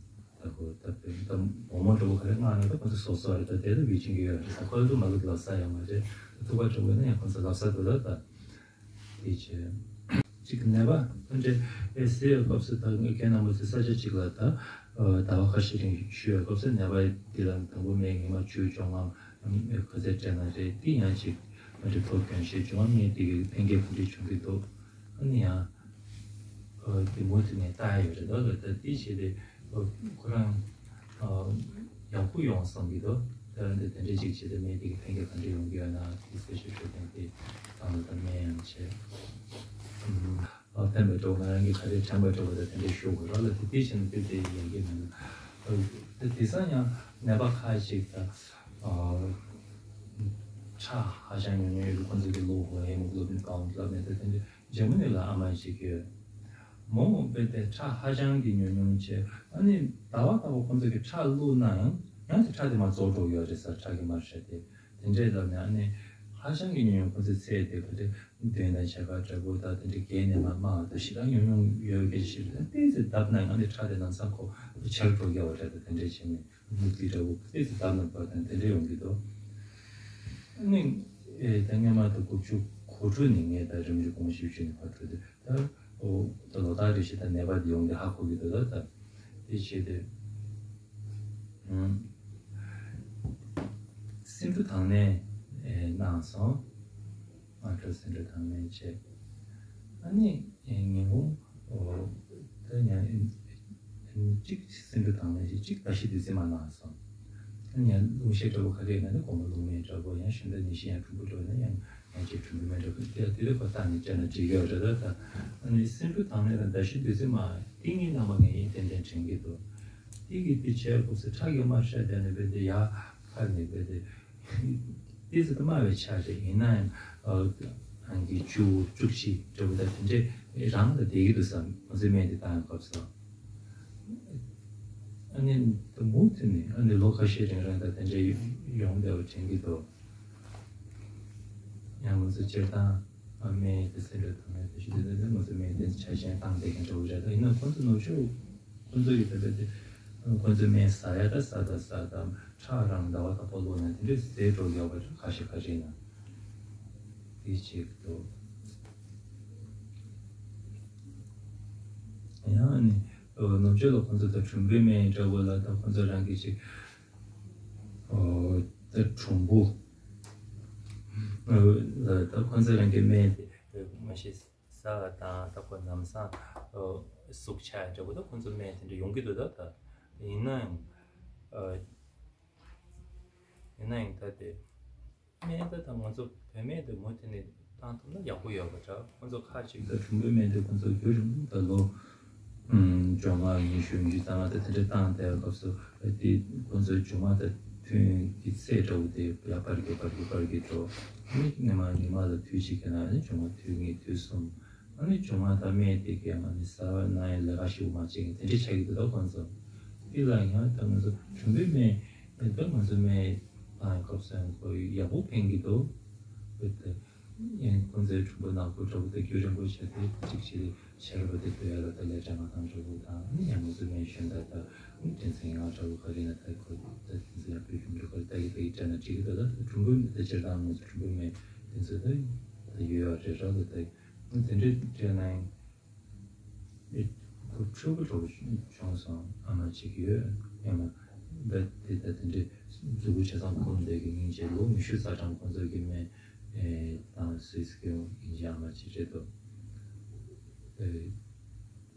ད་ཁོ་ད་དཔེ་ད་འོ་མ་འདྲ་པོ་ག་རེ་མངགས་ན་ད་ཁོ་ཚོས་ཟོ་ཟོ་རེད། ད་དེ་ད་ཝི་ཅིང་གི་ཡོད་རེད། ད་ཁོ་ཚོས་མ་བླུགས་ལབ་ས་ཡོད་མ་རེད། ད་ཐུག་པ་འགྲོ་གི་ན་ཡང་ཁོ་ཚོས་ལབ་ས་འདུག་ད་ད། དེ་བྱས། གཅིག་ནད་པ་ཕན་འབྲས་ཨེ་ཟེར་བའི་སྐབས་སུ་ད་ངས་ཁྱེད་རྣམ་པ་ཚོས་ས་ཆ་གཅིག་ལ་ད་ཟླ་བ་ཁ་ཤས་རིང་བཞུགས་པའི་སྐབས་སུ་ནད་པ་འདི་ལ་དང་པོ་སྨན་ཉི་མ་བཅུ་བཅོ་ལྔ་ག་ཚད་སྤྲད་ན་རེད། དེ་ཡང་གཅིག་ཕན་འབྲས་ཐོབ་མཁན་ཞིག་བྱུང་བ་སྨན་དེ་གའི་ཕན་སྐྱེད་ག་འདྲས་བྱུང་གི་འདུག་ཨ་ནི་ཡང་དེ་མུ་མཐུད་ནས་ལྟ་ཡ་ཡོད་རེད། ད་ལ་ད་དེ་བྱས་ཏེ་ཁོ་རང་ཡག་པོ་ཡོང་བསམ་གྱི་འདུག་ད་འདི་དེ་འདྲ་ཅིག་བྱས་ཏེ་སྨན་དེ་གི་ཕན་སྐྱེད་ག་འདྲ་ཡོང་གི་ཡོད་ན་དེ་གསལ་བཤད་ཞུ་མཁན་དེ་དང་ད་སྨན་ཡང་བྱས། ཨ་ཕན་པའི་གྲོགས་ང་རང་གི་ག་རེ་དྲན་པ་འདྲ་བོ་ད་དེ་འདྲ་ཞུ་དགོས་ར་ལ་དེ་དེ་བྱས་ན་དེ་དེ་ཡིན་གྱི་མིན། ད་དེང་སང་ཡང་ནད་པ་ཁ་ཅིག་ད་ཁྲག་ཧ་ཅང་ཉུང་ཉུང་ཡོད་ཁོ་ཚོ་གི་གློ་བོ་ཧེ་མོ་གློ་བིན་ཀའུན་ཊ་ལབ་ནས་ད་དེ་འདྲ་འཇར་མ་ནི་ལ་ཨ་མ་ཅིག་ཡོད། མོ་དཔེ་དེ་ཁྲག་ཧ་ཅང་གི་ཉུང་ཉུང་བྱས། ཨ་ནི་ཟླ་བ་ལྟ་བུ་ཁོ་ཚོ་གི་ཁྲག་བླུགས་ན་ཡང་ཡང་དེ་ཁྲག་དེ་མར་རྫོགས་འགྲོ་གི་ཡོད་རེད་ཟེར། ཁྲག་གི་དམར་ཁྲག་དེ་དེ་འདྲས་ལབ་ནས་ཨ་ནི་ཧ་ཅང་གི་ཉུང་ཉུང་ཁོ་ཚོའི་ཚད་དེ་ག་དེ་བདུན་དང་ཕྱེད་ཀ་འདྲ་པོ་ད་དེ་འདྲས་བརྒལ་ནས་མར་དམའ་བ་ད་ཞེ་དྲག་ཉུང་ཉུང་ཡོད་སྐད་ཆ་ཞིག་རེད། ཏོག་ཙམ་བརྡབས་ན་ཡང་ཨ་ནི་ཁྲག་དེ་ལམ་སང་ཁོ་ཆར་འགྲོ་གི་ཡོད་རེད། ད་དེ་འདྲས་བྱས་ནས། མུ་ཏིག་འདྲ་བོ་ཏོག་ཙམ་བཏབ་ན་བར་དང་དེ་འདྲ་ཡོང་གི་འདུག་ཨ་ནི་ཨེ་ད་སྔོན་མ་ད་དགུ་བཅུ་གོ་དྲུག་ནས་ངས་ད་རིམ་གྱིས་དགོངས་ཞིབ་བྱས་ནས་ཕར་འགྲོ་དུས་ད་ཨོ་ད་ལོ་ལྟར་རེ་བཞིན་ད་ནད་པ་འདི་ཡོང་གི་ཧ་གོ་གི་འདུག་ད་ད་དེ་བྱས་ཏེ་ཨུམ་སེ་འབྲུ་དྭངས་སྨན་ཨེ་གནང་སོང་། སྔ་དྲོ་སེ་འབྲུ་དྭངས་སྨན་བྱས། ཨ་ནི་ཉིན་གུང་ད་ཡང་གཅིག་སེ་འབྲུ་དྭངས་སྨན་བྱས། གཅིག་ད་ཤི་བདུད་རྩི་མར་གནང་སོང་། ཨ་ནི་ཡང་རླུང་ཤས་འདྲ་པོ་ག་རེ་ཡོད་ན་ནི་སྒོང་མོ་རླུང་མེ་འདྲ་པོ། ཡང་གཞན་དག་ནད་གཞི་ཡང་གྲུམ་བུ་འདྲ་པོ་ཡོད་ན་ཡང་ཡང་ཅིག་གྲུམ་བུའི་སྨན་འདྲ་པོ་དེ་དེ་ལས་ཁོ་བལྟས་ནས་སྤྲད་ན་འགྲིག་གི་ཡོད་རེད། ད་ད་ཨ་ནི་སེ་འབྲུ་དྭངས་སྨན་དང་ད་ཤི་བདུད་རྩི་མར་དེ་གཉིས་རྣམ་པ་ངས་ཡིན་ཏན་ཏན་དྲན་གྱི་འདུག་དེ་གི་དེ་བྱས་སྐབས་སུ་ཁྲག་གི་དམར་ཁྲག་དེ་ནི་རྦད་དེ་ཡར་འཕར་ནས་རྦད་དེ། ཏོག་ཙམ་དམའ་བའི་ཆ་རེད། ཡིན་ན་ཡང་ཨ་ཨང་ཀི་བཅུ་བཅུ་གཅིག་འདྲ་པོ་ད་དེ་འདྲས་རང་ལ་བསྡད་ཀྱི་འདུག་བསམ། ང་ཚོས་སྨན་དེ་བཏང་ཡོང་སྐབས་སུ། ཨ་ནི་ད་མུ་མཐུད་ནས་ཨ་ནི་ལོ་ཁ་ཤས་རིང་རང་ད་དེ་འདྲས་ཡོང་བསྡད་པ་དྲན་གྱི་འདུག་ཡང་ང་ཚོ་སྤྱིར་བཏང་ཨ་སྨན་དེ་སེ་འབྲུ་དྭངས་སྨན་དེ་ཞུ་དུས་ད་ང་ཚོ་སྨན་དེ་ཆ་ཤས་བཏང་བསྡད་མཁན་འདྲ་པོ་རེད། ད་ཡིན་ན་ཁོང་ཚོ་ནུབ་ཕྱོགས། ཁོ་ཚོ་ཡི་ད་ལྟ་དེ་ཁོ་ཚོའི་སྨན་ཟ་ཡ་ད་ཟ་ད་ཟ་ད་ཁྲག་རང་ཟླ་བ་དང་པོ་ལོག་ན་དེ་འདྲས་ཟད་འགྲོ་ཡོད་པ་རེད། ཁ་ཤས་ཁ་ཤས་ན་དེ་བྱེད་ཀྱི་འདུག་ཡང་ནི་ནུབ་ཕྱོགས་ལ་ཁོ་ཚོ་ད་གྲུམ་བུའི་སྨན་འདྲ་པོ་ལ་ད་ཁོ་ཚོ་རང་གི་ཅིག་ད་གྲུམ་བུ་ལ་ད་ཁོ་ཚོ་རང་གི་སྨན་དེ་མ་གཞི། ཟ་བ་དང་ད་ཁོ་ལམ་སང་ཨོ་སུག་ཆ་འདྲ་པོ་ད་ཁོ་ཚོ་སྨན་དེ་འདྲ་ཡོང་གི་འདུག་ད་ད་ཡིན་ན་ཡང་ཨོ་ཡིན་ན་ཡང་ད་དེ་སྨན་ད་ད་ང་ཚོ་བོད་སྨན་དེ་མུ་མཐུད་ནས་བཏང་ཐུབ་ན་ཡག་པོ་ཡོད་པ་འདྲ། ཁོ་ཚོ་ཁ་ཅིག་ད་གྲུམ་བུའི་སྨན་དེ་ཁོ་ཚོ་རྒྱུན་རིང་པོ་ད་ལོ་ཨུམ་བཅོ་ལྔ་ཉི་ཤུ་ཉི་ཤུ་རྩ་ལྔ་ད་དེ་འདྲ་བཏང་བསྡད་པའི་སྐབས་སུ་དེ་ཁོ་ཚོའི་མཇུག་མ་ད་ཐུན་གྱི་ཚད་འདྲ་པོ་དེ་ཡར་འཕར་གྱི་འཕར་གྱི་འཕར་གྱི་འགྲོ། ཨ་ནི་སྔོན་མ་ཉི་མ་ལ་དུས་གཅིག་གི་ནང་ནས་མཇུག་མ་དུས་གཉིས་དུས་གསུམ། ཨ་ནི་མཇུག་མ་ད་སྨན་དེ་གའི་ཨ་ནི་ཟ་བ་ན་ཡང་ལས་ཀ་ཞིག་མ་བྱེད་མཁན་དེ་འདྲ་ཆགས་ཀྱི་འདུག་ད་ཁོང་ཚོ། དེ་ལ་ཡང་ད་ང་ཚོ་གྲུམ་བུའི་སྨན་ དེ་ལྟར་ང་ཚོ་སྨན་བཏང་བའི་སྐབས་སུ་ཡང་ཁོ་ཡག་པོ་ཕན་གྱི་འདུག་དེ་ཡང་ཁོང་ཚོའི་གྲུམ་བུ་ནག་པོ་འདྲ་པོ་དེ་རྒྱུན་རིང་པོ་བྱས་ཏེ་གཅིག་བྱས་ཏེ་ཆར་པ་དེ་བུད་ཡ་ལ་ད་ལས་གྲྭ་ང་དང་འདྲ་པོ་དང་ཡང་ང་ཚོ་སྨན་གཞོན་དག་དང་དྲན་ཚིག་ང་འདྲ་པོ་ག་རེ་ན་ད་ཁོ་ད་དེ་ཚོ་ཡང་བོད་ཁྱིམ་འདྲ་ག་རེ་ད་ཡི་ད་ཡི་དྲན་ན་འགྲིག་གི་འདུག་ད་གྲུམ་བུ་ད་སྤྱིར་བཏང་ང་ཚོ་གྲུམ་བུ་སྨན་དེ་ཚོ་ད་ད་ཡོད་ཡ་རེད་ར་ད་ད་དེ་འདྲའི་སྤྲད་ན་ཡང་། ཨེ། ཁོ་ཕྲུ་གུ་འདྲ་པོ་བྱུང་སོང་། ཨ་མ་གཅིག་ཡོད། ཨ་མ་ད་དེ་ད་དེ་འདྲའི་མཛུ་གུ་ཆ་ཚང་ཁུག་བསྡད་ཀྱི་སྙིང་རྗེ། ལོ་ཉི་ཤུ་རྩ་གྲངས་ཁོང་ཚོ་གི་སྨན་ཨེ་དང་སུས་ཀྱི་སྙིང་རྗེ་ཨ་མ་གཅིག་རེད་འདུག་ཨེ།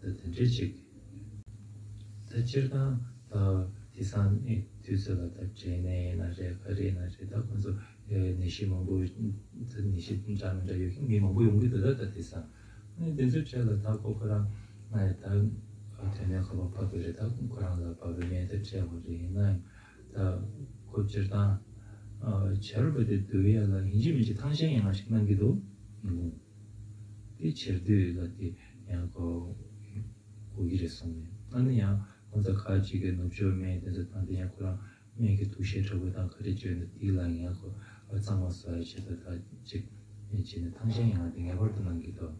ད་དེ་འདྲའི་ཅིག་ད་སྤྱིར་བཏང་ད་དེང་སང་ཨེ་དུས་ཚོད་ལ་ད་འབྲས་ནད་ཡིན་ན་རེད། ག་རེ་ཡིན་ན་རེད། ད་ཁོང་ཚོ་ནད་གཞི་མང་པོ་ནད་གཞི་འདྲ་མི་འདྲ་ཡོད་མཁན་མི་མང་པོ་ཡོང་གི་འདུག་ད་ད་དེང་སང་ནས་དེ་ཚོའི་གྲས་ལ་ད་ཁོ་ཁོ་རང་ང་ཡི་ད་དོན་གནད་ཁ་པར་ཕབ་པ་རེད། ད་ཁོ་རང་ལ་བབས་པའི་སྨན་དེ་སྤྲད་པ་རེད། ཡིན་ན་ཡང་ད་ཁོ་སྤྱིར་བཏང་ཆར་པ་དེ་བསྡུ་ཡ་ལ་ཡིན་གཅིག་མིན་གཅིག་ཐང་ཆེན་ཡང་ཞིག་གནང་གི་འདུག་ཡིན་གོང་དེ་ཆེར་བསྡུས་ལ་དེ་ཡང་ཁོ་དགོས་ཀྱི་རེད་གསུངས་ནས། ཨ་ནི་ཡང་ཁོང་ཚོ་ཁ་ཅིག་གིས་ནུབ་ཕྱོགས་སྨན་དེ་ཚོ་དང་དེ་ཡང་ཁོ་རང་སྨན་གྱི་དུག་ཤེས་དྲག་པོ་དང་ག་རེ་བརྗོད་ན་དེ་ལ་ངས་ཁོ་གཙང་མ་བཟོ་ཡ་ཆེད་དུ་ད་ཅིག་ནས་བྱས་ནས་ཐང་ཆེན་ཡང་དེ་ངེས་པར་དུ་གནང་གི་འདུག་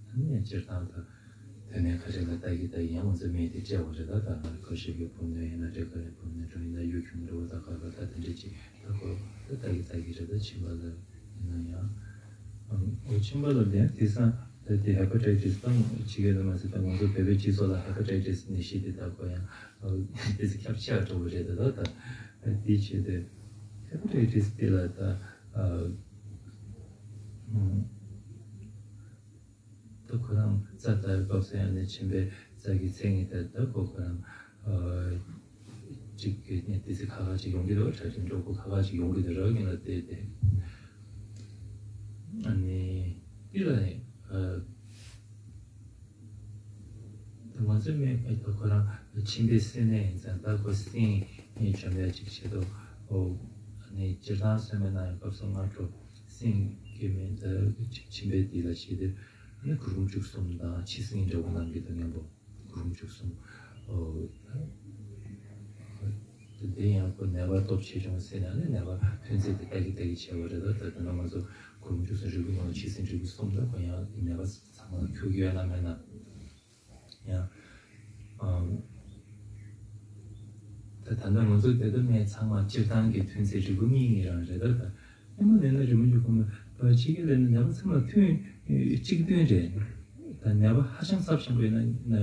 ཨ་ནི་སྤྱིར་བཏང་ད་དོན་གནད་ག་རེ་ལ་ལྟ་གི་ད་ཡང་ང་ཚོ་སྨན་དེ་སྤྲད་པ་རེད། ད་ད་ང་ཁ་ཤས་ཀྱི་བུ་སྣོད་ཡིན་ན་རེད། ག་རེ་བུ་སྣོད་འགྲོ་ཡིན་ན་གཡུ་ཁྱུང་འགྲོ་བ་ད་ག་ག་ད་དེ་འདྲ་ཅིག་ད་ཁོ་ད་ལྟ་གི་ལྟ་གི་རེད། ད་ཕྱིན་པ་ལ་ཡིན་ན་ཡང་། ཨང་། འོ་ཕྱིན་པ་ལ་དེ་དེང་སང་ད་དེ་ཧེ་པ་ཊའི་ཊི་སི་ད་ཕྱི་རྒྱལ་དུ་མ་ཟད་ད་ང་ཚོ་བོད་པའི་སྤྱི་ཚོགས་ལ་ཧེ་པ་ཊའི་ཊི་སི་ནད་གཞི་དེ་ད་ཁོ་ཡང་ཨ་དེ་ཚོ་ཁྱབ་ཆེ་བ་འགྲོ་གི་རེད། ད་ད་ད་དེ་བྱས་ཏེ་ཧེ་པ་ཊའི་ཊི་སི་དེ་ལ་ད་ཨ་ཨང་། ད་ཁོ་རང་རྩ་ལྟ་བའི་སྐབས་སུ་ཡང་ནས་མཆིན་པའི་རྩ་གི་མཚན་ཉིད་དེ་ད་ཁོ་ཁོ་རང་ཨ་གཅིག་གི་ནས་ཏི་སི་ཁ་ཁ་ཅིག་ཡོང་གི་འདུག་ཁྲ་ཁྲིམ་འགྲོ་ཁོ་ཁ་ཁ་ཅིག་ཡོང་གི་འདུག་ར་ངེད་ལ་བལྟས་ཏེ། ཨ་ནི་འདི་ལ་ཨ་ད་ང་ཚོའི་སྨན་པ་ད་ཁོ་རང་མཆིན་པའི་སེམས་ནད་ཡིན་ཙང་ད་ཁོ་སེམས་ནད་བྱམས་ཡ་ཅིག་བྱེད་དོ། ཨོ་ཨ་ནི་སྤྱིར་བཏང་སོན་མའི་ནང་སྐབས་སུ་སྔ་དྲོ་སེམས་ཀྱི་མེད་ད་མཆིན་པའི་འདི་ལ་བྱེད་དེ། ཨ་ནི་གུར་ཀུམ་བཅུ་གསུམ་དང་ཕྱི་སེམས་འདྲ་བོ་གནང་གི་འདུག་སྙམ་པོ། གུར་ཀུམ་བཅུ་གསུམ། ཨོ། ད་དེ་ཡང་ཁོ་ནད་པ་སྟོབས་ཆེ་ཆུང་ཟེར་ན་ནི་ནད་པ་ཐོན་ཚད་དེ་ལྟ་གི་ལྟ་གི་བྱས་པ་རེད། ད་ད་ད་ནང་ང་ཚོ་གུར་ཀུམ་བཅུ་གསུམ་རིལ་བུ་ལྔ་ཕྱི་སེམས་རིལ་བུ་གསུམ་ད་ཁོ་ཡང་ནད་པ་ཚང་མ་ལ་ཁྱུག་ཡོད་ན་མེད་ན། ཡང་། ཨམ། ད་ད་ལྟ་ང་ཚོ་དེ་ལྟ་སྨན་ཚང་མ་སྤྱིར་བཏང་གི་ཐོན་ཚད་རིལ་བུ་གཉིས་གཉིས་རང་རེད། ད་ད་སྔོན་མ་ལས་ན་རི་མོ་འཇུག་གོ་མ་པ་ཕྱི་རྒྱལ་ལས་ན་ནད་པ་ཚང་མ་ཐོན་གཅིག་ཐོན་རེད། ད་ནད་པ་ཧ་ཅང་ཚབས་ཆེན་པོ་ཡིན་ན་ན་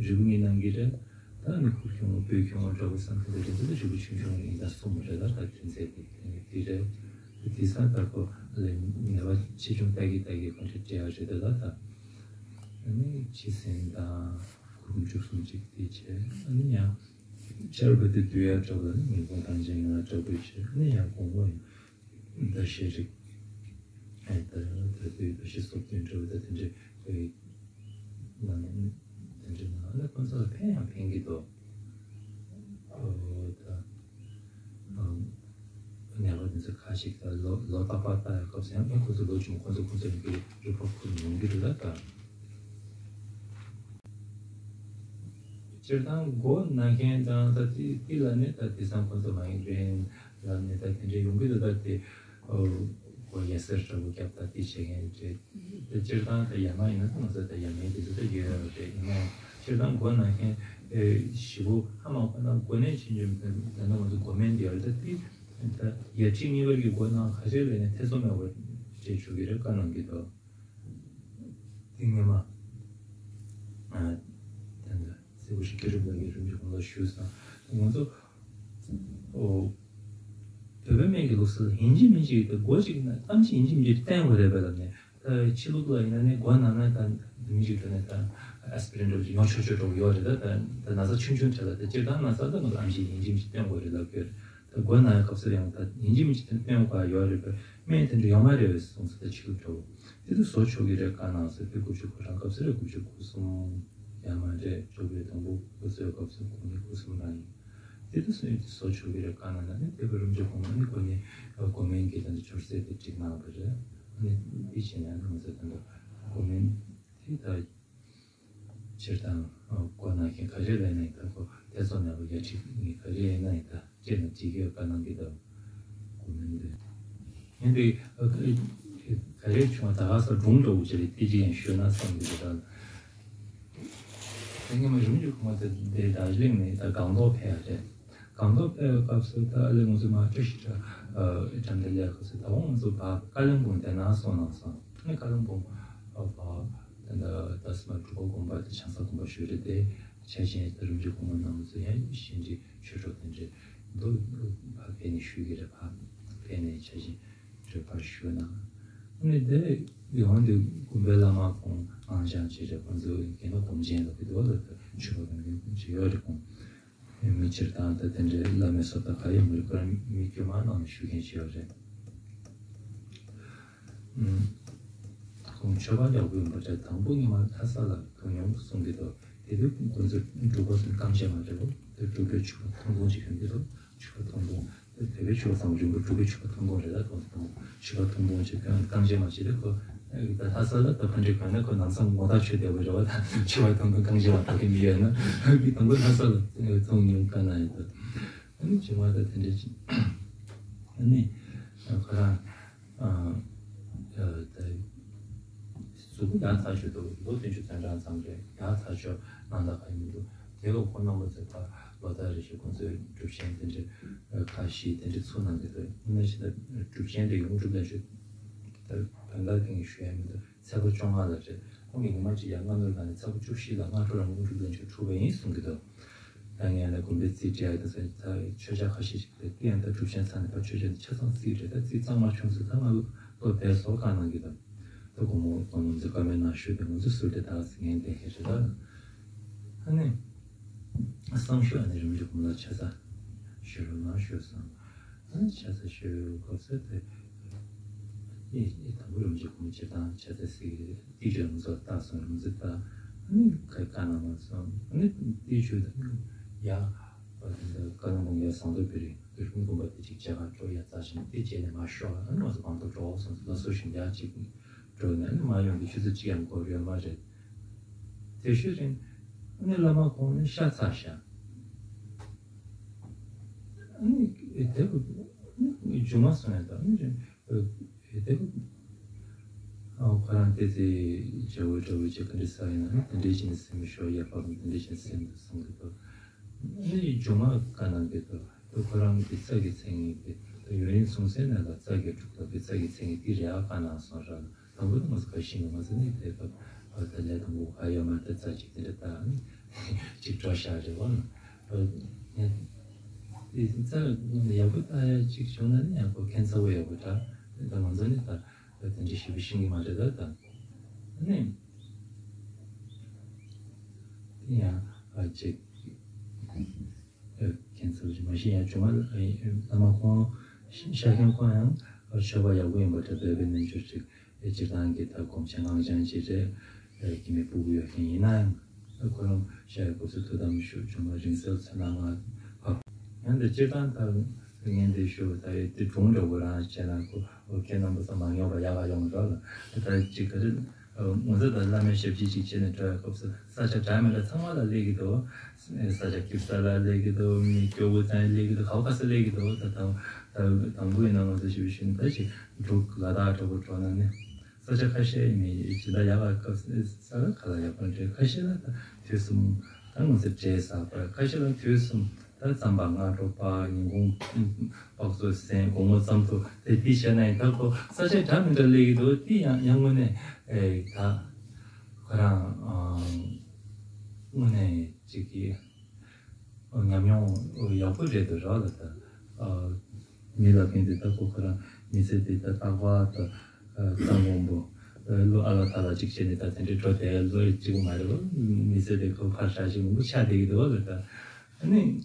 རིལ་བུ་གཉིས་གནང་གི་རེད། ད་ནི་གུར་ཁྱུང་བོ་སྤོས་ཁྱུང་བོ་འདྲ་པོ་བསམ་གི་འདུག་རེད། ད་རིལ་བུ་ཆུང་ཆུང་ཡིན་ད་གསུམ་རེད། ད་ད་ཐོན་ཚད་དེ་དེ་རེད། དེ་ས་ད་ཁོ་ལས་ནད་པ་ཆེ་ཆུང་ལྟ་གི་ལྟ་གི་གང་འདྲ་སྤྲད་ཡ་རེད། ད་ད་ཨ་ནི་ཕྱི་སེམས་དང་། གུར་ཀུམ་བཅུ་གསུམ་གཅིག་དེ་བྱས། ཨ་ནི་ཡང་། ཆར་པ་དེ་བསྡུ་ཡ་འདྲ་པོ་ལ་ནི་ཉིན་གུང་ཐང་ཆེན་ཡང་འདྲ་པོ་བྱས། ཨ་ནི་ཡང་དགོང་མོ་ཡང་ཟླ་ཤེལ་རིགས། ཨ་ད་ད་དུས་ཟླ་ཤེལ་སོབ་དུས་འདྲ་པོ་ད་དེ་འདྲའི་ཁོའི་ནང་དེ་འདྲའི་ནང་ཨ་ནི་ཁོ་ཚོ་ལ་ཕན་ཡང་ཕན་གི་འདུག་ཨོ་ད། ཨམ། ནད་པ་དེ་ཚོ་ཁ་ཤས་ཀྱིས་ལོ་ལོ་རྟག་པར་ལྟ་ཡག་སྐབས་སུ་ཡང་ཨེ་ཁོ་ཚོ་ལོ་ཆུང་ཁོ་ཚོ་ཁོ་ཚོ་ཡིན་གྱི་རེད་པ་ཁོ་ཚོ་ཡོང་གི་རེད་ད། སྤྱིར་བཏང་མགོ་ན་མཁན་དང་ད་དེ་དེ་ལ་ནི་ད་དེང་སང་ཁོ་ཚོ་མ་ཡིན་རེད་ལ་ནི་ད་དེ་འདྲའི་ཡོང་གི་འདུག་ད་དེ་ཨོ་མགོ་ཡ་སེར་འདྲ་པོ་བརྒྱབ་ད་དེ་བྱེད་མཁན་རེད། ད་སྤྱིར་བཏང་ད་ཡ་མ་ཡིན་ན་ད་ང་ཚོ་ད་ཡ་མའི་དེ་ཚོ་ད་ཡོད་ཡོད་རེད། ཡིན་ན་ཡང་སྤྱིར་བཏང་མགོ་ན་མཁན་ཨེ་ཞེ་པོ་ཧ་མ་གོ་ན་མགོ་ནད་ཕྱིན་འཇུག་ད་ད་ནི་ང་ཚོ་མགོ་སྨན་དེ་ཡོད་རེད། ད་དེ་ད་ཡ་གཅིག་གཉིས་ཀ་གི་མགོ་ནང་ག་ཚོད་ལས་ནས་ཐེ་ཚོམ་མེད་པར་སྤྲད་ཆོག་གི་རེད་བཀའ་གནང་གི་འདུག་དེ་སྔོན་མ་ཨ་ད་ད་སེ་བོ་ཞིག་གི་རིམ་པ་གི་རིམ་གྱི་གོང་ལ་ཞུས་སོང་། ང་ཚོ་ཨོ། བོད་པའི་སྨན་གྱི་ལུགས་སྲོལ་ཡིན་གཅིག་མིན་གཅིག་ད་མགོ་གཅིག་ན་གཏམ་གཅིག་ཡིན་གཅིག་མིན་གཅིག་བསྟེན་དགོས་རེད་པས་ལབ་ནས། ད་ཕྱི་ལུགས་ལ་ཡིན་ན་ནི་མགོ་ན་ན་ད་མི་གཅིག་ད་ནི་ད་ཨེ་སི་པི་རིན་འདྲ་པོ་ཅིག་ཉོ་ཆོག་ཆོག་འགྲོ་གི་ཡོད་རེད། ད་ད་ད་ན་ཚ་ཆུང་ཆུང་གྲས་ལ་ད་སྤྱིར་བཏང་ན་ཚ་ད་ང་ཚོ་ཨམ་ཆི་ཡིན་གཅིག་མིན་གཅིག་བསྟེན་དགོས་རེད་ལབ་ཀྱི་ཡོད་རེད། ད་མགོ་ན་ཡ་སྐབས་སུ་ཡང་ད་ཡིན་གཅིག་མིན་གཅིག་ད་བསྟེན་དགོས་ཡོད་རེད་པས་སྨན་དེ་འདྲ་ཡོད་མ་རེད་པས་གསུངས་སོ། ད་ཕྱི་ལུགས་འདྲ་པོ་དེ་ཚོ་བཟོ་ཆོག་གི་རེད་བཀའ་གནང་སོ། དེ་དགུ་བཅུ་གོ་གྲངས་སྐབས་སུ་རེད། དགུ་བཅུ་གོ་གསུམ་ཡང་མ་རེད། བཅོ་བརྒྱད་དང་པོ་གོ་ཚོད་སྐབས་སུ་གོ་གཉིས་གོ་གསུམ་རང་ཡིན། དེ་ལྟ་སོང་ཡོད་དེ་བཟོ་ཆོག་གི་རེད་བཀའ་གནང་ན་ནི་དེ་བར་རུམ་གྱི་གོང་ན་ནི་གོ་གནས་གོ་མེན་གྱི་ད་ནི་ཆོར་ཟས་དེ་བསྒྲིགས་གནང་བ་རེད། ནི་དེ་བྱས་ན་ང་ཚོ་ད་ལྟ་གོ་མེན་དེ་ད་ སྤྱིར་བཏང་ཨ་གོ་ན་མཁན་ག་རེ་ལབ་ན་ཡིན་ད། ཁོ་དེ་ཚོ་ནང་ལ་ཡ་ཁྲིད་མཁན་ག་རེ་ཡིན་ན་ཡིན་ད། ཁྱེད་ནས་བྲིས་ཀྱི་ཡོད་པ་གནང་གི་འདུག་གོ་མིན་འདུག་ཡིན་དུས་ཨ་ག་རེ་བྱུང་བ་ད་ག་ས་སྒྲུང་འདྲ་བོ་ཅིག་རེད། དེ་ཅིག་ཡང་ཞུས་ན་བསམ་གི་འདུག་ད་དེ་སྔོན་མ་རིམ་བཞིན་གོང་མ་དེ་དེ་དར་ཇི་ལིང་ནས་ད་སྒང་ཏོག་ཕེབས་ཡ་རེད། སྒང་ཏོག་ཕེབས་པའི་སྐབས་སུ་ད་ཨ་ལེ་ང་ཚོ་མ་བཀྲ་ཤིས་བཀྲ་ཨ་བཀྲ་འདི་ལས་སྐབས་སུ་ད་འོང་ང་ཚོ་ཕ་ཀ་ལིང་སྦུག་དེ་ན་སོང་ན་སོང་། ཨ་ནི་ཀ་ལིང་སྦུག་ཨ་ཕ་དེ་འདྲ་ད་སི་མ་འབྲུག་པ་དགོན་པ་དེ་བྱང་ས་དགོན་པ་ཞུ་རེད། དེ་ཆ་ཤས་ད་རིམ་བཞིན་གོང་མ་རྣམ་ཚོ་ཡང་ཤིན་ཏུ་ཆོས་གྲོགས་དེ་འདྲས་འདུག་ཕ་ཕེབས་ནས་ཞུ་གི་རེད། ཕ་ཕེབས་ནས་ཆ་ཤས་གྲོས་པར་ཞུས་ན། ཨ་ནི་དེ་ཡོང་དུས་དགོན་པའི་བླ་མ་ཁོང་ཨང་ཅང་ཅིག་རེད། ཁོང་ཚོ་དགེ་སློང་སྒོམ་ཆེན་ལབ་ཀྱི་འདུག་ལ། ད་ཆོས་པ་གང་གི་ཅིག་ཡོད་རེད། ཁོང་མི་སྤྱིར་བཏང་ད་དེ་འདྲའི་བླ་མའི་བཟོ་ལྟ་ག་ཡོད་མ་རེད། ཁོ་རང་མི་དཀྱུས་མ་ནང་ནས་ཞུ་མཁན་ཅིག་ཡོད་རེད། ཨུམ། ཁོང་ཆོས་པ་ཡག་པོ་ཡིན་པ་འདྲ། དང་པོ་ཉི་མ་ལྷ་ས་ལ་ཐུག་མྱོང་གསུང་གི་འདུག་དེ་དུས་ཁོང་ཚོ་འབྲུག་པ་ཚོ་རྐང་རྗེན་མ་རེད་པ། དེ་འབྲུག་པའི་ཆོས་པ་ཐུང་ཐུང་ཅིག་ཡོང་གི་འདུག་ཆོས་པ་ཐུང་ཐུང་། དེ་བོད་པའི་ཆོས་པ་ཚང་མ་རིང་པོ་འབྲུག་པའི་ཆོས་པ་ཐུང་ཐུང་རེད། ད་ཁོང་ཚོ་ཆོས་པ་ཐུང་ཐུང་ཅིག་ཁོང་རྐང་རྗེན་མ་ཅིག་རེད། ཁོ་ད་ལྷ་ས་ལ་ད་ཕ་འདྲེ་གོན་ན་ཁོ་ལམ་སང་ངོ་ཐག་ཆོད་བསྡད་པ་རེད་པ། ད་ཆོས་པ་ཐུང་ཐུང་རྐང་རྗེན་མ་གོན་མཁན་མི་ཡོད་ན། དང་པོ་ལྷ་ས་ལ་མཐོང་མྱོང་། དཀའ་ངལ་ཡོད་ད། ཨ་ནི་བྱུང་བ་ད་དེ་འདྲ་ཅིག་ཨ་ནི་ཁོ་རང་ཨ་ཨ་ད་གཟུགས་པོ་ཡག་ཚ་ཤོས་འདུག་ལོ་བདུན་ཅུ་དོན་གྲངས་ཙམ་རེད། ཡག་ཚ་ཤོས་ནང་ལ་ག་ཡིན་མི་འདུག་དེ་ག་ཁོང་རྣམ་པ་ཚོས་ད་ལོ་ལྟར་རེ་བཞིན་ཁོང་ཚོའི་སྒྲུབ་ཆེན་དེ་འདྲ་ཁ་ཤས་དེ་འདྲ་ཚུགས་གནང་གི་འདུག་ཡིན་ན་ཞིག་ད་སྒྲུབ་ཆེན་དེ་ཡོངས་གྲུབ་ལ་ཞུ་ད་བོད་ལ་དེང་ཞུ་ཡ་མི་འདུག་ཚེས་པ་བཅོ་ལྔ་ལ་རེད། ཁོང་གིས་ཉི་མ་གཅིག་ཡར་སྔ་ནུར་ལངས་ནས་ཚེས་པ་བཅུ་བཞི་ལ་སྔ་དྲོ་རང་དབུ་འཁྲུག་ལེན་ཆོག་འཁྲུག་པ་ཡིན་གསུང་གི་འདུག་ད་ངས་ལ་དགོན་པའི་རྩིས་སྤྲད་ཡ་དང་ས་ད་མཆོད་ཆ་ཁ་ཤས་ཤིག་རེད། དེ་ཡང་ད་སྒྲུབ་ཆེན་ཚར་ནས་ཕར་མཆོད་ཆ་དེ་ཆ་ཚང་རྩིས་རེད། ད་རྩིས་གཙང་མ་བྱུང་ཟེར། ད་ང་ལོ་ལོ་བསྡད་སོ་བཀའ་གནང་གི་འདུག་ད་དགོང་མོ་དགོང་མོ་ཚོ་བཀའ་མོལ་གནང་ཞུས་ཏེ་ང་ཚོ་ཟུར་དེ་ད་ཟིན་ངན་བསྡད་ཀྱི་རེད། ད་ཨ་ནི་བསམ་ཞུ་ཨ་ནི་རིམ་གྱིས་དགོང་ལ་ཆ་ཚང་ཞུ་རོགས་གནང་ཞུས་སོང་། ཨ་ནི་ཆ་ཚང་ཞུ་སྐབས་སུ་དེ་ཨེ་ཨེ་དང་པོ་རིམ་གྱིས་དགོང་མོ་ཆ་ཚང་ཆ་ཚང་ཟིག་ཏི་ཇོ་ང་ཚོ་ལྟ་སོང་། རང་ཚོ་ལྟ་ཨ་ནི་ཁ་བཀའ་གནང་མ་སོང་། ཨ་ནི་ཏི་ཇོ་དང་ཡ་ཨ་དེ་འདྲ་བཀའ་བློན་དགོངས་ཡ་ཟངས་མདོག་དཔལ་རི་རི་བོང་དགོན་པ་དེ་གཅིག་མཇལ་ཁ་འགྲོ་ཡ་རྩ་ཆེན་དེ་བྱས་ནས་མ་ཤོག་ཨ་ནི་ང་ཚོ་བང་མདོག་འགྲོ་སོང་། ལ་སོ་ཞིང་རྒྱག་གཅིག་འགྲོ་ནས་ཨ་ནི་མ་ཡོང་གི་ཆུ་ཚོད་གཅིག་ཡང་འགོར་ཡོད་མ་རེད། དེ་ཤོད་རིང་ཨ་ནི་བླ་མ་ཁོང་ནི་ཤ་ཚ་ཤ་ཨ་ནི་དེ་རྒྱུ་མ་སོང་ཡ་ད་ཨ་ནི་རིང་། དེ་ཁོ་རང་དེ་ཚེ་བྱ་བའི་འདྲ་བོ་ཅིག་ག་འདྲ་ས་ཡིན་ན་དེ་འདྲའི་ཕྱིན་སེམས་ཤོར་ཡ་པ་དེ་འདྲའི་ཕྱིན་སེམས་དུ་སོང་གི་འདུག་ཨ་ནི་སྦྱོང་བ་བཀའ་གནང་གི་འདུག་དེ་ཁོ་རང་གི་རྩ་གི་མཚན་ཉིད་དེ་ཡུན་རིང་སོང་ཟེར་ན་ལ་རྩ་གི་དྲུག་ལ་གི་རྩ་གི་མཚན་ཉིད་དེ་རེ་བ་བཀའ་གནང་སོང་ར། དང་པོ་དེ་ང་ཚོ་ག་ཤིང་ང་ཚོ་ནི་དེ་སྐབས་ད་ལས་དང་པོ་ག་ཡོད་མ་རེད། རྩ་གཅིག་དེ་འདྲ་ད་ནི་གཅིག་འགྲོ་ཤག་རེད་བ། ནི་དེ་རྩ་ཡག་པོ་ལྟ་ཡ་གཅིག་བྱུང་ན་ནི་ཡག་པོ་ཁྱད་མཚར་པོ་ཡག་པོ་འདྲ། དེ་ད་ང་ཚོ་ནི་ད་དེ་འདྲ་ཞིབ་པོ་ཤེས་ཀྱི་མ་རེད་ད། ད་ནི་དེ་ཡང་ཨ་གཅིག་ཁྱད་མཚར་ཞིག་མ་གཞི་ཡང་བྱུང་བ། བླ་མ་ཁོང་ཤཱཀྱ་ཁོང་ཡང་མཆོད་པ་ཡག་པོ་ཡིན་པ་འདྲ། བོད་པའི་རྣལ་འབྱོར་ཅིག་སྤྱིར་བཏང་གི་ད་སྒོམ་ཆེན་ངག་འཆང་ཅིག་རེད། སྐྱེ་དམན་ཕྲུ་གུ་ཡོད་མཁན་ཡིན་ནའང་ཁོ་རང་ཤཱཀྱའི་སྐབས་སུ་ཐུགས་དམ་བཞུགས། བྱུང་བ་རིང་བསྲེལ་ཚོན་སྣ་ལྔ་ཕབ། ཡང་འདི་སྤྱིར་བཏང་ད་ངས་འདི་ཞུ་ད་ཡོད་དེ་སྒྲུང་འདྲ་བོ་རང་བྱས་ན་ཁོ་ཁྱེད་རྣམ་པ་ཚོ་མ་ཉོབ་པ་ཡག་ག་ཡོང་རོགས་ལ། ད་ཅིག་ག་རེ། ང་ཚོ་ད་བླ་མའི་ཞབས་ཕྱི་ཅིག་བྱས་ནས་འགྲོ་བའི་སྐབས་སུ་ས་ཆ་འདྲ་མི་འདྲ་ཚང་མ་ལ་སླེབས་ཀྱི་འདུག་ས་ཆ་ཀིབ་ས་ལ་སླེབས་ཀྱི་འདུག་མི་སྐྱོ་བོ་ཚང་སླེབས་ཀྱི་འདུག་ག་བ་ག་ས་སླེབས་ཀྱི་འདུག་ད་དང་ད་དང་པོ་ཡིན་ན་ང་ཚོ་ཞིབ་ཞིབ་ད་ཅིག་འབྲུག་ལ་དྭགས་འདྲ་པོ་འགྲོ་ན་ནི་ས་ཆ་ཁ་ཤས་མི་ཇི་ལྟར་ཡག་ག་སྐབས་ས་ལ་ག་ལ་ཡག་པོ་འདྲ་ཁ་ཤས་ལ་ད་དུས་གསུམ་ད་ང་ཚོ་འབྲས་ཟ་བར་ཁ་ཤས་ལ་དུས་གསུམ། ད་རྩམ་པ་སྔ་དྲོ་པ་ཉིན་གུང་དཔག་ཚོད་ཟན་དགོང་མོ་རྩམ་ཐུག་དེ་འདི་བྱས་ན་ཡིན། ད་ཁོ་ས་ཆ་འདྲ་མི་འདྲ་སླེབས་ཀྱི་འདུག་དེ་ཡང་ཡང་དངོས་གནས་ཨེ་ད་ཁོ་རང་དངོས་གནས་ཅིག་གི་ཉམས་མྱོང་ཡག་པོ་རེད་འདུག་ར་ལ། ད་མི་ལབ་མཁན་དེ་ད་ཁོ་ཁོ་རང་མི་ཚེ་དེ་ད་རྟག་པར་ད་རྩམ་སྔོན་པོ་ལོ་ཨ་ལ་ཐ་ལ་ཅིག་བྱས་ནས་ད་དེ་འདྲའི་འགྲོ་བསྡད་ལོ་གཅིག་པོ་མ་རེད་བ། མི་ཚེ་དེ་ཁོ་ཕར་ཧྲ་ཞིག་མང་པོ་ཆགས་བསྡད་ཀྱི་འདུག་བ་ལ། ད་ཨ་ནི།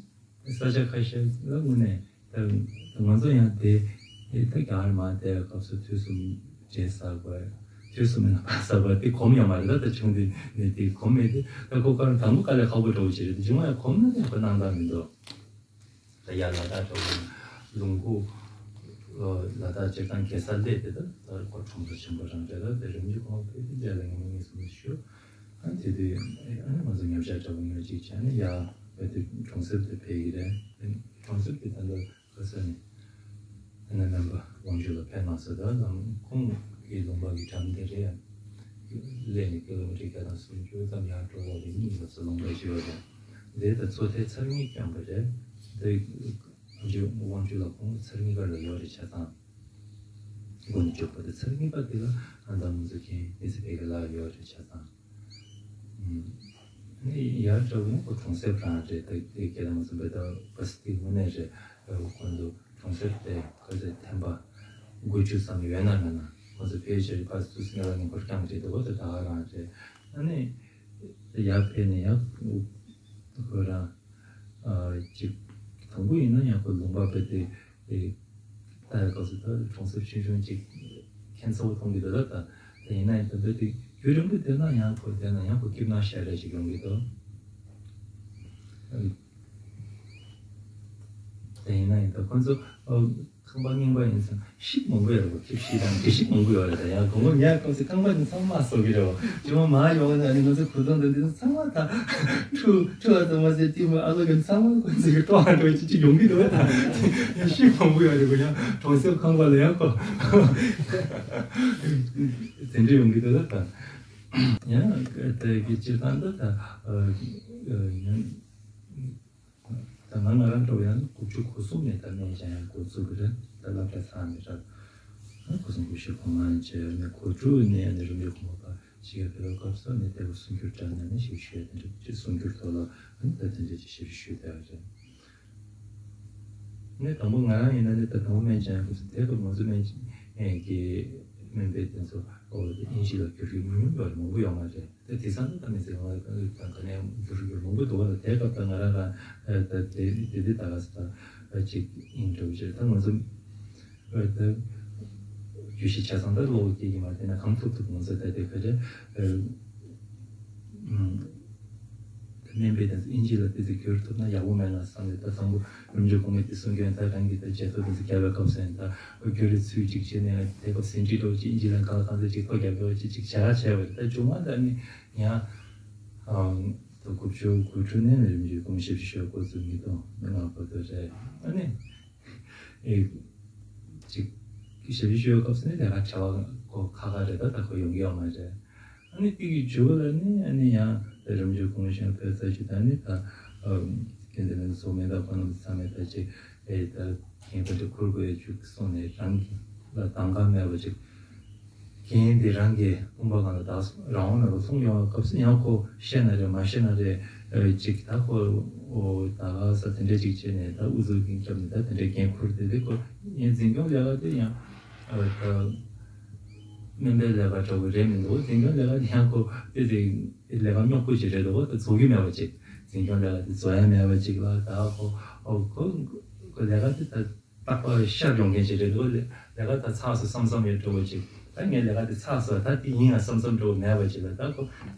ས་ཆ་ཁ་ཤས་ལ་དངོས་གནས་ད་ང་ཚོ་ཡང་དེ་ད་རྒྱ་གར་མར་བསྡད་པའི་སྐབས་སུ་དུས་གསུམ་འབྲས་ཟ་དགོས། དུས་གསུམ་ནམ་ཕག་ཟ་དགོས་དེ་གོམས་ཡོད་མ་རེད། ད་ད་ཆུང་དུས་ནས་དེ་གོམས་མེད་དེ་ད་ཁོ་ཁ་རང་དང་པོ་དཀའ་ལས་ཁག་པོ་འདྲ་བོ་ཞིག་རེད། དེ་བྱུང་བ་ཡང་གོམས་ན་ནི་ཁོ་སྣང་དག་མི་འདུག་ད་ཡར་ལ་དྭགས་འགྲོ་དགོས་ན་ལུང་ཁུག་ལ་དྭགས་སྤྱིར་བཏང་རྒྱལ་ས་སླེབས་དེ་ད་ད་ཁོ་གྲོང་ཚོ་ཆེན་པོ་རང་རེད། ད་དེ་རིམ་གྱིས་གོང་འཕེལ་དེ་རྒྱ་ལ་ངོ་ངེས་སུ་མི་ཞུ། དེ་དུས་ཨ་ནི་ང་ཚོ་མཉམ་བཞག་འདྲ་པོ་ཉོ་ཅིག་བྱས་ནས་ཡ་བོད་དུ་གྲོང་གསེབ་དུ་ཕེབས་ཀྱི་རེད། གྲོང་གསེབ་དེ་ད་ལྟ་ག་ས་ནས་ཨ་ནི་སྨན་པ་དབང་ཕྱུག་ལགས་ཕེབས་གནང་ས་དང་ལམ་ཁོང་གི་ལུང་པ་གི་འགྲམ་དེ་རེད། སླེབས་ནས་ཀི་ལོ་མི་ཊར་བརྒྱ་དང་སུམ་ཅུ་ཙམ་ཡར་འགྲོ་བ་རེད། གཉིས་ལ་ཚོ་ལུང་པ་ཞིག་ཡོད་རེད། དེ་ད་མཚོ་ཐལ་ཚར་གཉིས་བསྐྱངས་པ་རེད། དེ་དབང་ཕྱུག་ལགས་ཁོང་ཚར་གཉིས་ཀ་ལ་ཡོད་རེད་ཆ་ཚང་། མགོ་ནས་མཇུག་བར་དུ་ཚར་གཉིས་པ་དེ་ལ་ཨ་ད་ང་ཚོ་མཁན་ནི་སི་ཕེ་གི་ལ་ཡོད་རེད་ཆ་ཚང་། ཨུམ། ནི་ཡར་འགྲོ་ཡོང་ཁོ་གྲོང་གསེབ་རང་རེད། ད་དེ་སྐད་ལ་ང་ཚོ་བེ་ད་བ་སི་ཏི་དངོས་གནས་རེད། ཁོ་ཚོ་གྲོང་གསེབ་དེ་ག་ཚོད་ཐེམ་པ་དགུ་བཅུ་ཙམ་ཡོད་ན་མེད་ན་ཁོ་ཚོ་ཕལ་ཆེར་བ་སི་ཏི་སི་ནི་ར་ནི་འཁོར་རྐྱང་རེད་འདུག་གོ་ད་ད་ག་རང་རེད། ཨ་ནི་ཡར་ཕེབས་ནས་ཡར་ཁོ་རང་ཅིག་དང་པོ་ཡིན་ན་ཡང་ཁོ་ལུང་པ་བེ་དེ། ད་ཡང་སྐབས་སུ་ད་གྲོང་གསེབ་ཆུང་ཆུང་ཅིག་ཁྱད་མཚར་པོ་མཐོང་གི་འདུག་ད་ད་ཡིན་ན་ཡང་ད་ལྟ་དེ་རྒྱུན་རིང་པོ་བསྡད་ན་ཡང་ཁོ་བསྡད་ན་ཡང་ཁོ་སྐྱིད་སྣང་ཞེ་དྲག་ཅིག་ཡོང་གི་འདུག་ད་ཡིན་ན་ཡང་ད་ཁོ་ཚོ་ཁང་པ་རྙིང་པ་ཡིན་ཙང་ཤིག་མང་པོ་ཡོད་རེད་བ། ཁྱིམ་གཞིས་དང་སྡེ་གཞིས་མང་པོ་ཡོད་རེད། ད་ཡང་དགོང་མོ་ཉལ་སྐབས་སུ་ཁང་པ་ནི་ཚང་མ་བཟོ་གི་རེད་བ། ཇོ་མོ་མ་ཡོང་ན་ནི་ང་ཚོ་གོས་ཐུང་དང་འདི་ཚོ་ཚང་མ་ད་འཁྲུ་འཁྲུ་བ་ཙམ་མ་ཟད་ཏི་མ་ཨ་ལོ་གི་ཚང་མ་ཁོ་ཚོ་གི་ལྟོ་བ་འགྲོ་ཅི་ཅི་ཡོང་གི་འདུག་ད་ཡང་ཤི་མང་པོ་ཡོད་རེད་གོ། ཡང་གྲོང་གསེབ་ཁང་པ་ལ་ཡང་གོ་དེ་འདྲ་ཡོང་གི་འདུག་ད་ཡང་དེ་གི་སྤྱིར་བཏང་ད་ད་ཡང་ད་ང་ང་རང་འགྲོ་ཡང་དགུ་བཅུ་གོ་གསུམ་ནས་ད་སྨན་སྦྱང་ཡང་འགོ་ཚུགས་གི་རེད། ད་སློབ་གྲྭ་ཚང་ནས་ར་གོ་གསུམ་དགུ་བཞི་གོ་ལྔ་ནས་བྱས་ནས་གོ་དྲུག་ནས་ནས་རིམ་གྲོ་གོང་འཕེལ་ཞིག་ཕེབས་པའི་སྐབས་སུ་ནས་དེ་ག་གསུང་སྒྱུར་དྲ་ནས་ནས་ཞིབ་ཞུས་དེ་འདྲ་ཅིག་གསུང་སྒྱུར་ཐོག་ལ་ཨ་ནི་ད་དེ་འདྲ་ཅིག་ཞིབ་ཞུས་བསྡད་པ་རེད། ནས་དང་པོ་ང་རང་ཡིན་ན་ནི་ད་དང་པོ་སྨན་སྦྱང་སྐབས་སུ་དེ་ག་ང་ཚོ་སྨན་གྱི་སྨན་པའི་དེ་ཚོ་ཨོ་དབྱིན་ཇི་ལ་བསྒྱུར་རྒྱུ་མང་ཉུང་ཡོད་མང་པོ་ཡོད་མ་རེད། ད་དེང་སང་ད་མི་ཚེ་ང་ད་ག་ནས་འགྱུར་འགྱུར་མང་པོ་འདུག་བ། ད་དེ་སྐབས་ད་ང་རང་རང་ད་དེ་དེ་དེ་ད་ག་ས་ད་ཅིག་ཡིན་འདྲ་བོ་ཞིག་ད་ང་ཚོ་ད་རྒྱུད་བཞི་ཆ་ཚང་ད་ཀློག་སྐྱེ་གི་མ་དེ་ན་གང་ཐུབ་ཐུབ་ང་ཚོ་ད་དེ་ག་རེ་སྨན་པའི་ད་དབྱིན་ཇི་ལ་དེ་ཚོ་བསྒྱུར་ཐུབ་ན་ཡག་པོ་མེད་ན་བསམ་ནས་ད་དང་པོ་རིམ་གྲོ་གོང་མའི་དེ་གསུང་མཁན་ད་རང་གི་ད་བྱེད་ཐུབ་དེ་ཚོ་རྒྱབ་པའི་སྐབས་སུ་ད་བསྒྱུར་རེ་ཚུལ་ཅིག་བྱས་ནས་དེ་སྐབས་ཟིན་བྲིས་འདྲ་བོ་ཅིག་དབྱིན་ཇི་ལ་གང་ལ་གང་འཚམ་ཅིག་ཐོ་རྒྱབ་འདྲ་བོ་ཅིག་ཅིག་བྱ་བྱས་པ་རེད། ད་མཇུག་མ་ད་ནི་ཡང་ཨང་ད་དགུ་བཅུ་དགུ་བཅུ་ནས་རིམ་གྱིས་གོང་ཞིབ་ཞུ་འགོ་བཙུགས་མི་གཏོང་མི་ང་བར་དུ་རེད། ཨ་ནི་ཨེ་ཅིག་ཞིབ་ཞུ་ཞུ་སྐབས་སུ་ནི་ལས་ཀ་བྱ་བ་གོ་ཁ་ཁ་རེད། ད་ད་གོ་ཡོང་གི་ཡོད་མ་རེད། ཨ་ནི་དེ་གི་མཇུག་ལ་ནི་ཨ་ནི་ཡང་ད་རིམ་གྱིས་གོང་ཞིང་ཕེབས་ཚར་རྗེས་ད་ནི་ད་ཨ་ཀན་ཏི་ནི་ཚོགས་མི་དང་ཁོ་རྣམས་ཚང་མས་ད་ཅིག་ཨེ་ད་ངེས་པར་དུ་ཁུར་དགོས་ཡ་བཅུག་གསུངས་ནས་རང་གི་ལ་གདམ་ག་མེད་པ་ཅིག་རྐྱེན་དེ་རང་གི་དཔུང་པ་གང་ལ་བདག་རང་དབང་མེད་པར་ལྷུང་ཡོང་བའི་སྐབས་སུ་ཡང་ཁོ་ཤེས་ན་རེད་མ་ཤེས་ན་རེད་ཅིག་ད་ཁོ་ད་ག་ས་དེ་འདྲས་ཅིག་བྱས་ནས་ད་ཨུ་ཚུགས་ཀྱིན་བརྒྱབ་ནས་ད་དེ་འདྲས་འགན་ཁུར་དེ་དེ་ཁོ་ངའི་འཛིན་སྐྱོང་ལས་ཀ་དེ་ཡང་ད་སྨན་པའི་ལས་ཀ་འདྲ་བོ་རེད་མི་འདུག་འཛིན་སྐྱོང་ལས་ཀ་དེ་ཡང་ཁོ་དེ་དེ་ལས་ཀ་རྙོག་པོ་ཅིག་རེད་འདུག་ད་རྫོགས་ཀྱི་མེད་པ་ཅིག་འཛིན་སྐྱོང་ལས་ཀ་དེ་རྫོགས་ཡ་མེད་པ་ཅིག་ལ་ད་ཁོ་ཁོ་ལས་ཀ་དེ་ད། རྟག་པར་ཤར་ཡོང་མཁན་ཞིག་རེད་འདུག་ལས་ལས་ཀ་ད་ཚགས་སུ་བསམ་བསམ་ཡོད་འགྲོ་བ་ཅིག་ད་ངས་ལས་ཀ་དེ་ཚགས་སུ་ད་དེ་ཡིན་ཡང་བསམ་བསམ་འགྲོ་བ་མེད་པ་ཅིག་ལ་ད་ཁོ་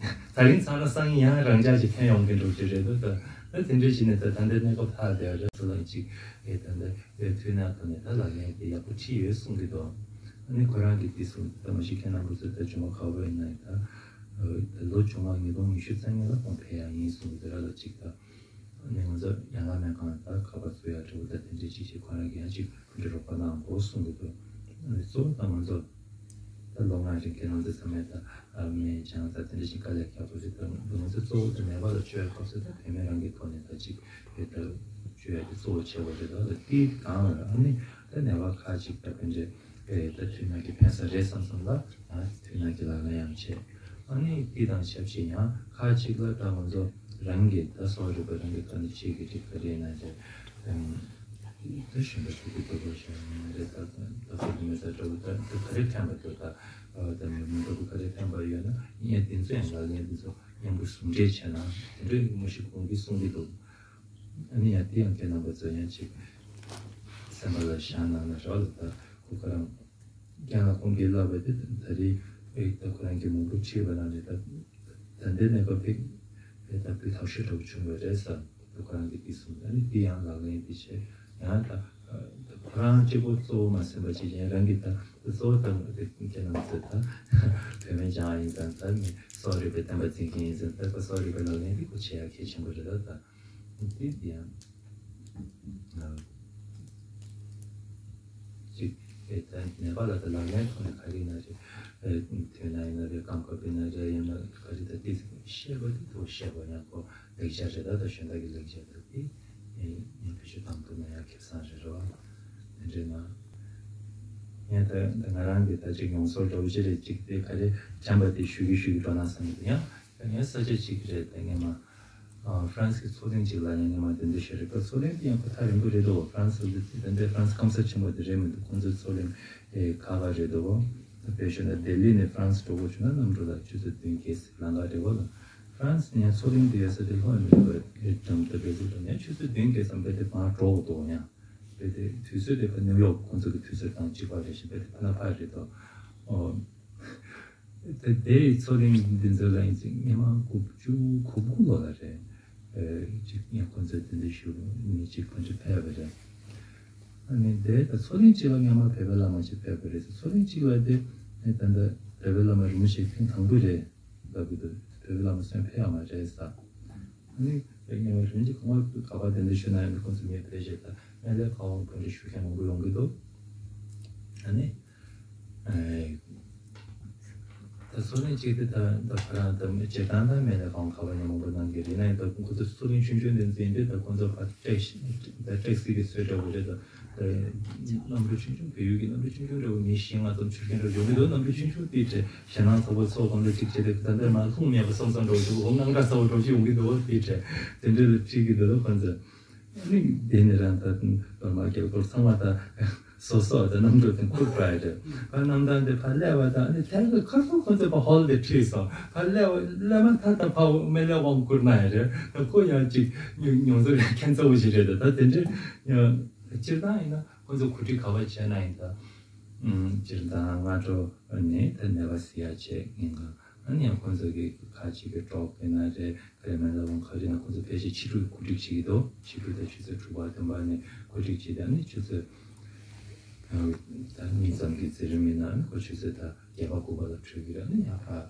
ད་རིང་ཚང་ན་སང་ཉིན་ཡང་རང་འཇགས་ཅིག་ཐོན་ཡོང་མཁན་འགྲོ་བ་ཅིག་རེད་འདུག་ད་ད་དེ་འདྲ་བྱས་ནས་ད་ད་ལྟའི་གནས་སྐབས་ལྷག་བསྡད་རེད་ཚོ་ལ་ཅིག་ཨེ་ད་ལྟ་ཨེ་མཐུན་ན་ད་ནས་ད་ལག་ལེན་དེ་ཡག་པོ་ཁྲིད་ཡོད་གསུང་གི་འདུག་ཨ་ནི་ཁོ་རང་གིས་དེ་གསུང་ད་མ་གཞི་ཁྱེད་རྣམ་པ་ཚོ་ད་ཇོ་མོ་ག་བོ་ཡིན་ན་ཡང་ད་ད་ལོ་བཅོ་ལྔ་ཉིས་སྟོང་ཉི་ཤུ་རྩ་གཉིས་ལ་ཁོང་ཕེབས་ཡག་ཡིན་གསུང་གི་འདུག་ར་ལ་ཅིག་ད། ནས་ང་ཚོ་ཡང་ལ་མེད་གང་ད་ཁ་པར་བཟོ་ཡ་འདྲ་བོ་ད་དེ་འདྲའི་ཅིག་ཅིག་ཁོ་རང་གིས་ཡང་ཅིག་ཕུ་འདྲ་རོགས་པ་གནང་དགོས་གསུང་གི་འདུག་གཙོ་བོ་ད་ང་ཚོ་ད་ལོ་ལྔ་རིང་ཁྱེད་རང་ཚོ་ཚང་མས་ད་ཨ་མེ་བྱང་ད་དེ་འདྲ་ཅིག་དཀའ་ལས་རྒྱག་དགོས་རེད། ད་ང་ཚོ་གཙོ་བོ་ད་ནད་པ་ལ་བཅོས་ཡ་སྐབས་སུ་ད་བེད་མེད་རང་གི་ཐོག་ནས་ད་ཅིག་དེ་ད་བཅོས་ཡ་དེ་གཙོ་བོ་བྱེད་དགོས་རེད། ད་ད་དེའི་སྒང་ལ་ཨ་ནི་ད་ནད་པ་ཁག་ཅིག་ད་ཕན་ཆད་ཨེ་ད་མཐུན་ནག་གི་ཕན་ས་རེད་བསམ་བསམ་ལ་ཨ་མཐུན་ནག་གི་ལག་ལེན་ཡང་བྱེད། ཨ་ནི་དེ་དང་ཆབས་ཅིག་ཡང་ཁག་ཅིག་ལ་ད་ང་ཚོ་རང་གི་ད་གསོ་བ་རིག་པ་རང་གི་ཐོག་ནས་བྱེད་ཀྱི་རིགས་ག་རེ་ཡིན་ན་ཅེ་ད་ཞིང་པ་ཚོ་གི་ཐོག་ལ་བྱ་ཡང་རེད། ད་ད་གསོ་རིག་མི་ས་འདྲ་བོ་ད་ད་ག་རེ་ཕན་པ་འདུག་ད་ད་མི་མི་འདྲ་བོ་ག་རེ་ཕན་པ་ཡོད་ན་ངས་དེ་ཚོ་ཡང་ལག་ལེན་དེ་ཚོ་མཉམ་པོ་ཟུང་འབྲེལ་བྱས་ན་དེ་འདྲ་མི་ཞིག་གོང་གི་གསུང་གི་འདུག་ཨ་ནི་ཡང་དེ་ཡང་ཁྱེད་རྣམ་པ་ཚོ་ཡང་ཅིག་སེམས་པ་ལ་བཞག་གནང་ན་རོགས་ལ་ད་ཁོ་ཁོ་རང་རྐྱང་ལ་ཁོང་གིས་ལབ་པ་དེ་ད་རེས་ཨེ་ད་ཁོ་རང་གིས་མང་པོ་ཁྲིད་པ་ན་ནི་ད་ད་ལྟའི་གནས་སྐབས་དེ་ཨེ་ད་སྤུས་དག་ཤོས་འདྲ་བོ་བྱུང་བ་རེད་ཟེར་ད་ཁོ་རང་གིས་དེ་གསུངས། ཨ་ནི་དེ་ཡང་ལག་ལེན་དེ་བྱས་ཡང་ད་ད་ཁོ་རང་གཅིག་པོ་གཙོ་བོ་མ་ཟིན་པ་ཅིག་ཡང་རང་གིས་ད་གཙོ་བོ་ད་དེ་ཁྱེད་རང་ཚོས་ད་བོད་སྨན་སྦྱང་ཡིན་ཙང་ད་ནི། གསོ་རིག་པའི་བསྟན་པ་འཛིན་མཁན་ཡིན་ཙང་ད་གསོ་རིག་པའི་ལག་ལེན་དེ་ཁོ་བྱེད་ཡག་གལ་ཆེན་པོ་རེད་ད། ད་དེ་དེ་ཡང་ཅིག་དེ་ད་ནད་པ་ལ་ད་ལག་ལེན་ཐོག་ནས་ག་རེ་ཡིན་ན་རེད། དུས་ན་ཡིན་ན་རེད། སྐབས་སྐབས་ཡིན་ན་རེད། ཡང་ན་ག་རེ་ད་དེ་བཤད་པ་དེ་དུ་བཤད་པ་ཡང་ཁོ་ལེགས་ཆ་རེད། ད་ད་གཞན་དག་གི་ལེགས་ཆ་ད་དེ་ཡང་བེད་སྤྱོད་བཏང་ཐུབ་ན་ཡང་ཁེ་བཟང་རེད་རོ། དེ་འདྲས་ན། ཡང་ད་ད་ང་རང་གི་ད་ཅིག་ཡོངས་སོར་འདྲ་བོ་ཅིག་རེད། ཅིག་དེ་ག་རེ་སྦྱངས་པ་དེ་ཞུ་གི་ཞུ་གི་འགྲོ་ན་བསམ་གི་འདུག་ཡང་ཡང་ས་ཆ་ཅིག་རེད། ད་ངས་མ་ཨ་ཧྥ་རན་སི་གི་མཚོ་གླིང་ཅིག་ལ་ཡང་ངས་མ་དེ་འདྲ་ཞུ་རེད། ད་མཚོ་གླིང་དེ་ཡང་ཁོ་ཐག་རིང་པོ་རེད་འདུག་ཧྥ་རན་སི་དེ་དེ་འདྲ་ཧྥ་རན་སི་སྐམ་ས་ཆེན་པོ་དེ་རེད་མི་འདུག་ཁོང་ཚོའི་མཚོ་གླིང་ཨེ་ཁ་ཁ་རེད་འདུག་ད་དཔེ་ཞུ་ན་ལྡི་ལི་ནས་ཧྥ་རན་སི་འགྲོ་དགོས་བྱུང་ན་གནམ་གྲུ་ལ་ཆུ་ཚོད་བདུན་བརྒྱད་ལམ་ཁ་རེད་བ་ལ། ཧྥ་རན་སི་ནས་མཚོ་གླིང་དེ་ཡོད་ས་དེ་ལྷོད་མི་འདུག་ག་ལམ་དུ་བེ་ཟུག་དུ་ནས་ཆུ་ཚོད་བདུན་བརྒྱད་ཙམ་དཔེ་དེ་མར་འགྲོ་དགོས་འདུག་ཡང་དཔེ་དེ་དུས་ཚོད་དེ་ཕ་ནིའུ་ཡོག་ཁོང་ཚོ་གི་དུས་ཚོད་དང་གཅིག་པ་རེད་ཤག་དཔེ་དེ་ཕ་ན་ཕ་རེད་དོ། ཨོ། དེ་དེའི་མཚོ་གླིང་འདི་ཚོ་ལ་ཡིན་ཚེ་སྔོན་མ་དགུ་བཅུ་གོ་དགུ་ལོ་ལ་རེད། ཨེ་ཅིག་ངས་ཁོང་ཚོའི་དེ་འདྲ་ཞུ་མི་གཅིག་ཁོང་ཚོ་ཕེབས་པ་རེད། ཨ་ནི་དེ་ད་མཚོ་གླིང་གཅིག་ལ་སྔོན་མ་བོད་པའི་བླ་མ་ཅིག་ཕེབས་པ་རེད། མཚོ་གླིང་གཅིག་ལ་དེ་ད་ལྟ་བོད་པའི་བླ་མ་རིན་པོ་ཆེ་ཐེངས་དང་པོ་རེད། ལབ་ཀྱི་འདུག་བོད་པའི་བླ་མ་སུ་ཡང་ཕེབས་ཡག་མ་རེད་ཟེར། ཨ་ནི་སྔོན་མ་རིན་པོ་ཆེ་གང་བ་ག་པར་གདན་འདྲེན་ཞུ་ན་ཡང་ཁོང་ཚོ་ངས་ཕེབས་བྱས་ད་སྨན་བླའི་བཀའ་དབང་ག་འདྲ་ཞུ་མཁན་མང་པོ་ཡོང་གི་འདུག་ཨ་ནི་ཨེ་ད་མཚོ་གླིང་གཅིག་དེ་ད་ད་ཁོ་རང་ད་སྤྱིར་བཏང་ད་སྨན་བླའི་བཀའ་དབང་ག་པར་ཡང་མང་པོ་གནང་གི་རེད། ཡིན་ན་ཡང་ད་ཁོང་ཚོ་མཚོ་གླིང་ཆུང་ཆུང་དེ་འཛིན་དེ་ད་ཁོང་ཚོ་ཕར་ཊེག་ཊེག་སི་གི་སྲོལ་འདྲ་བོ་རེད་ད། གནམ་གྲུ་ཆུང་ཆུང་བལ་ཡུལ་གྱི་གནམ་གྲུ་ཆུང་ཆུང་འདྲ་བོ་མི་བཞི་ལྔ་ཙམ་འཕྱུར་མཁན་འདྲ་བོ་ཡོང་གི་འདུག་གནམ་གྲུ་ཆུང་ཆུང་དེའི་གྲས་ཞེད་སྣང་ཚ་པོ་ཚོགས་གང་འདྲ་གཅིག་བྱས་ཏེ་ད་ལྟ་མ་ལྷུང་མེད་པ་བསམ་བསམ་འདྲ་བོ་ཞིག་འོང་། སྣང་གྲགས་ཚ་པོ་འདྲ་བོ་ཞིག་ཡོང་གི་འདུག་དེའི་གྲས་དེ་འདྲ་ལ་ཁྲིད་ཀྱི་འདུག་ཁོང་ཚོ། ཨ་ནི་དེ་ནི་རང་ད་བར་མ་རྒྱལ་པོར་ཚང་མ་ད་སོ་སོ་ད་གནམ་གྲུ་དེ་འཁུར་པ་རེད། ད་གནམ་ཐང་དེ་ཕར་སླེབས་པ་ད་ཨ་ནི་ཐལ་གྱི་ཁ་སང་ཁོང་ཚོ་ཕར་ཧོལ་དེ་ཁྲིད་སོང་། ཕར་སླེབས་པ་སླེབས་མ་ཐག་ད་ཕར་སྨན་བླའི་དབང་བསྐུར་གནང་ཡ་རེད། ད་ཁོ་ཡང་ཅིག་མྱོང་ཚོར་ཡང་ཁྱད་མཚར་པོ་ཞིག་རེད། ད་ད་དེ་འདྲའི་སྤྱིར་བཏང་ཡིན་ན། ཁོང་ཚོ་གོ་སྒྲིག་ག་པར་བྱས་ན་ཡིན་ད། ཨུམ། སྤྱིར་བཏང་སྔ་དྲོ་ནས་ད་ནད་པ་གཟིགས་ཡག་བྱས་ཉིན་གང་ཨ་ནི་ཡང་ཁོང་ཚོ་གི་ཁ་ཅིག་གི་གྲོགས་ཡིན་ན་རེད། ག་རེ་མིན་ལ་འོང་ག་རེ་ན་ཁོང་ཚོ་ཕལ་ཆེར་ཕྱི་དྲོ་གོ་སྒྲིག་བྱེད་ཀྱི་འདུག་ཕྱི་དྲོ་ད་ཆུ་ཚོད་དྲུག་པ་བདུན་པ་ནས་གོ་སྒྲིག་བྱས་ཏེ་ཨ་ནི་ཆུ་ཚོད་ད་གཉིས་ཙམ་གྱི་འཛིན་རིམ་ཡིན་ན་ཨ་ནི་ཁོ་ཆུ་ཚོད་ད་བརྒྱད་པ་དགུ་པ་ལ་འཕྲོད་ཀྱི་རེད། ཨ་ནི་ཡར་ཕར་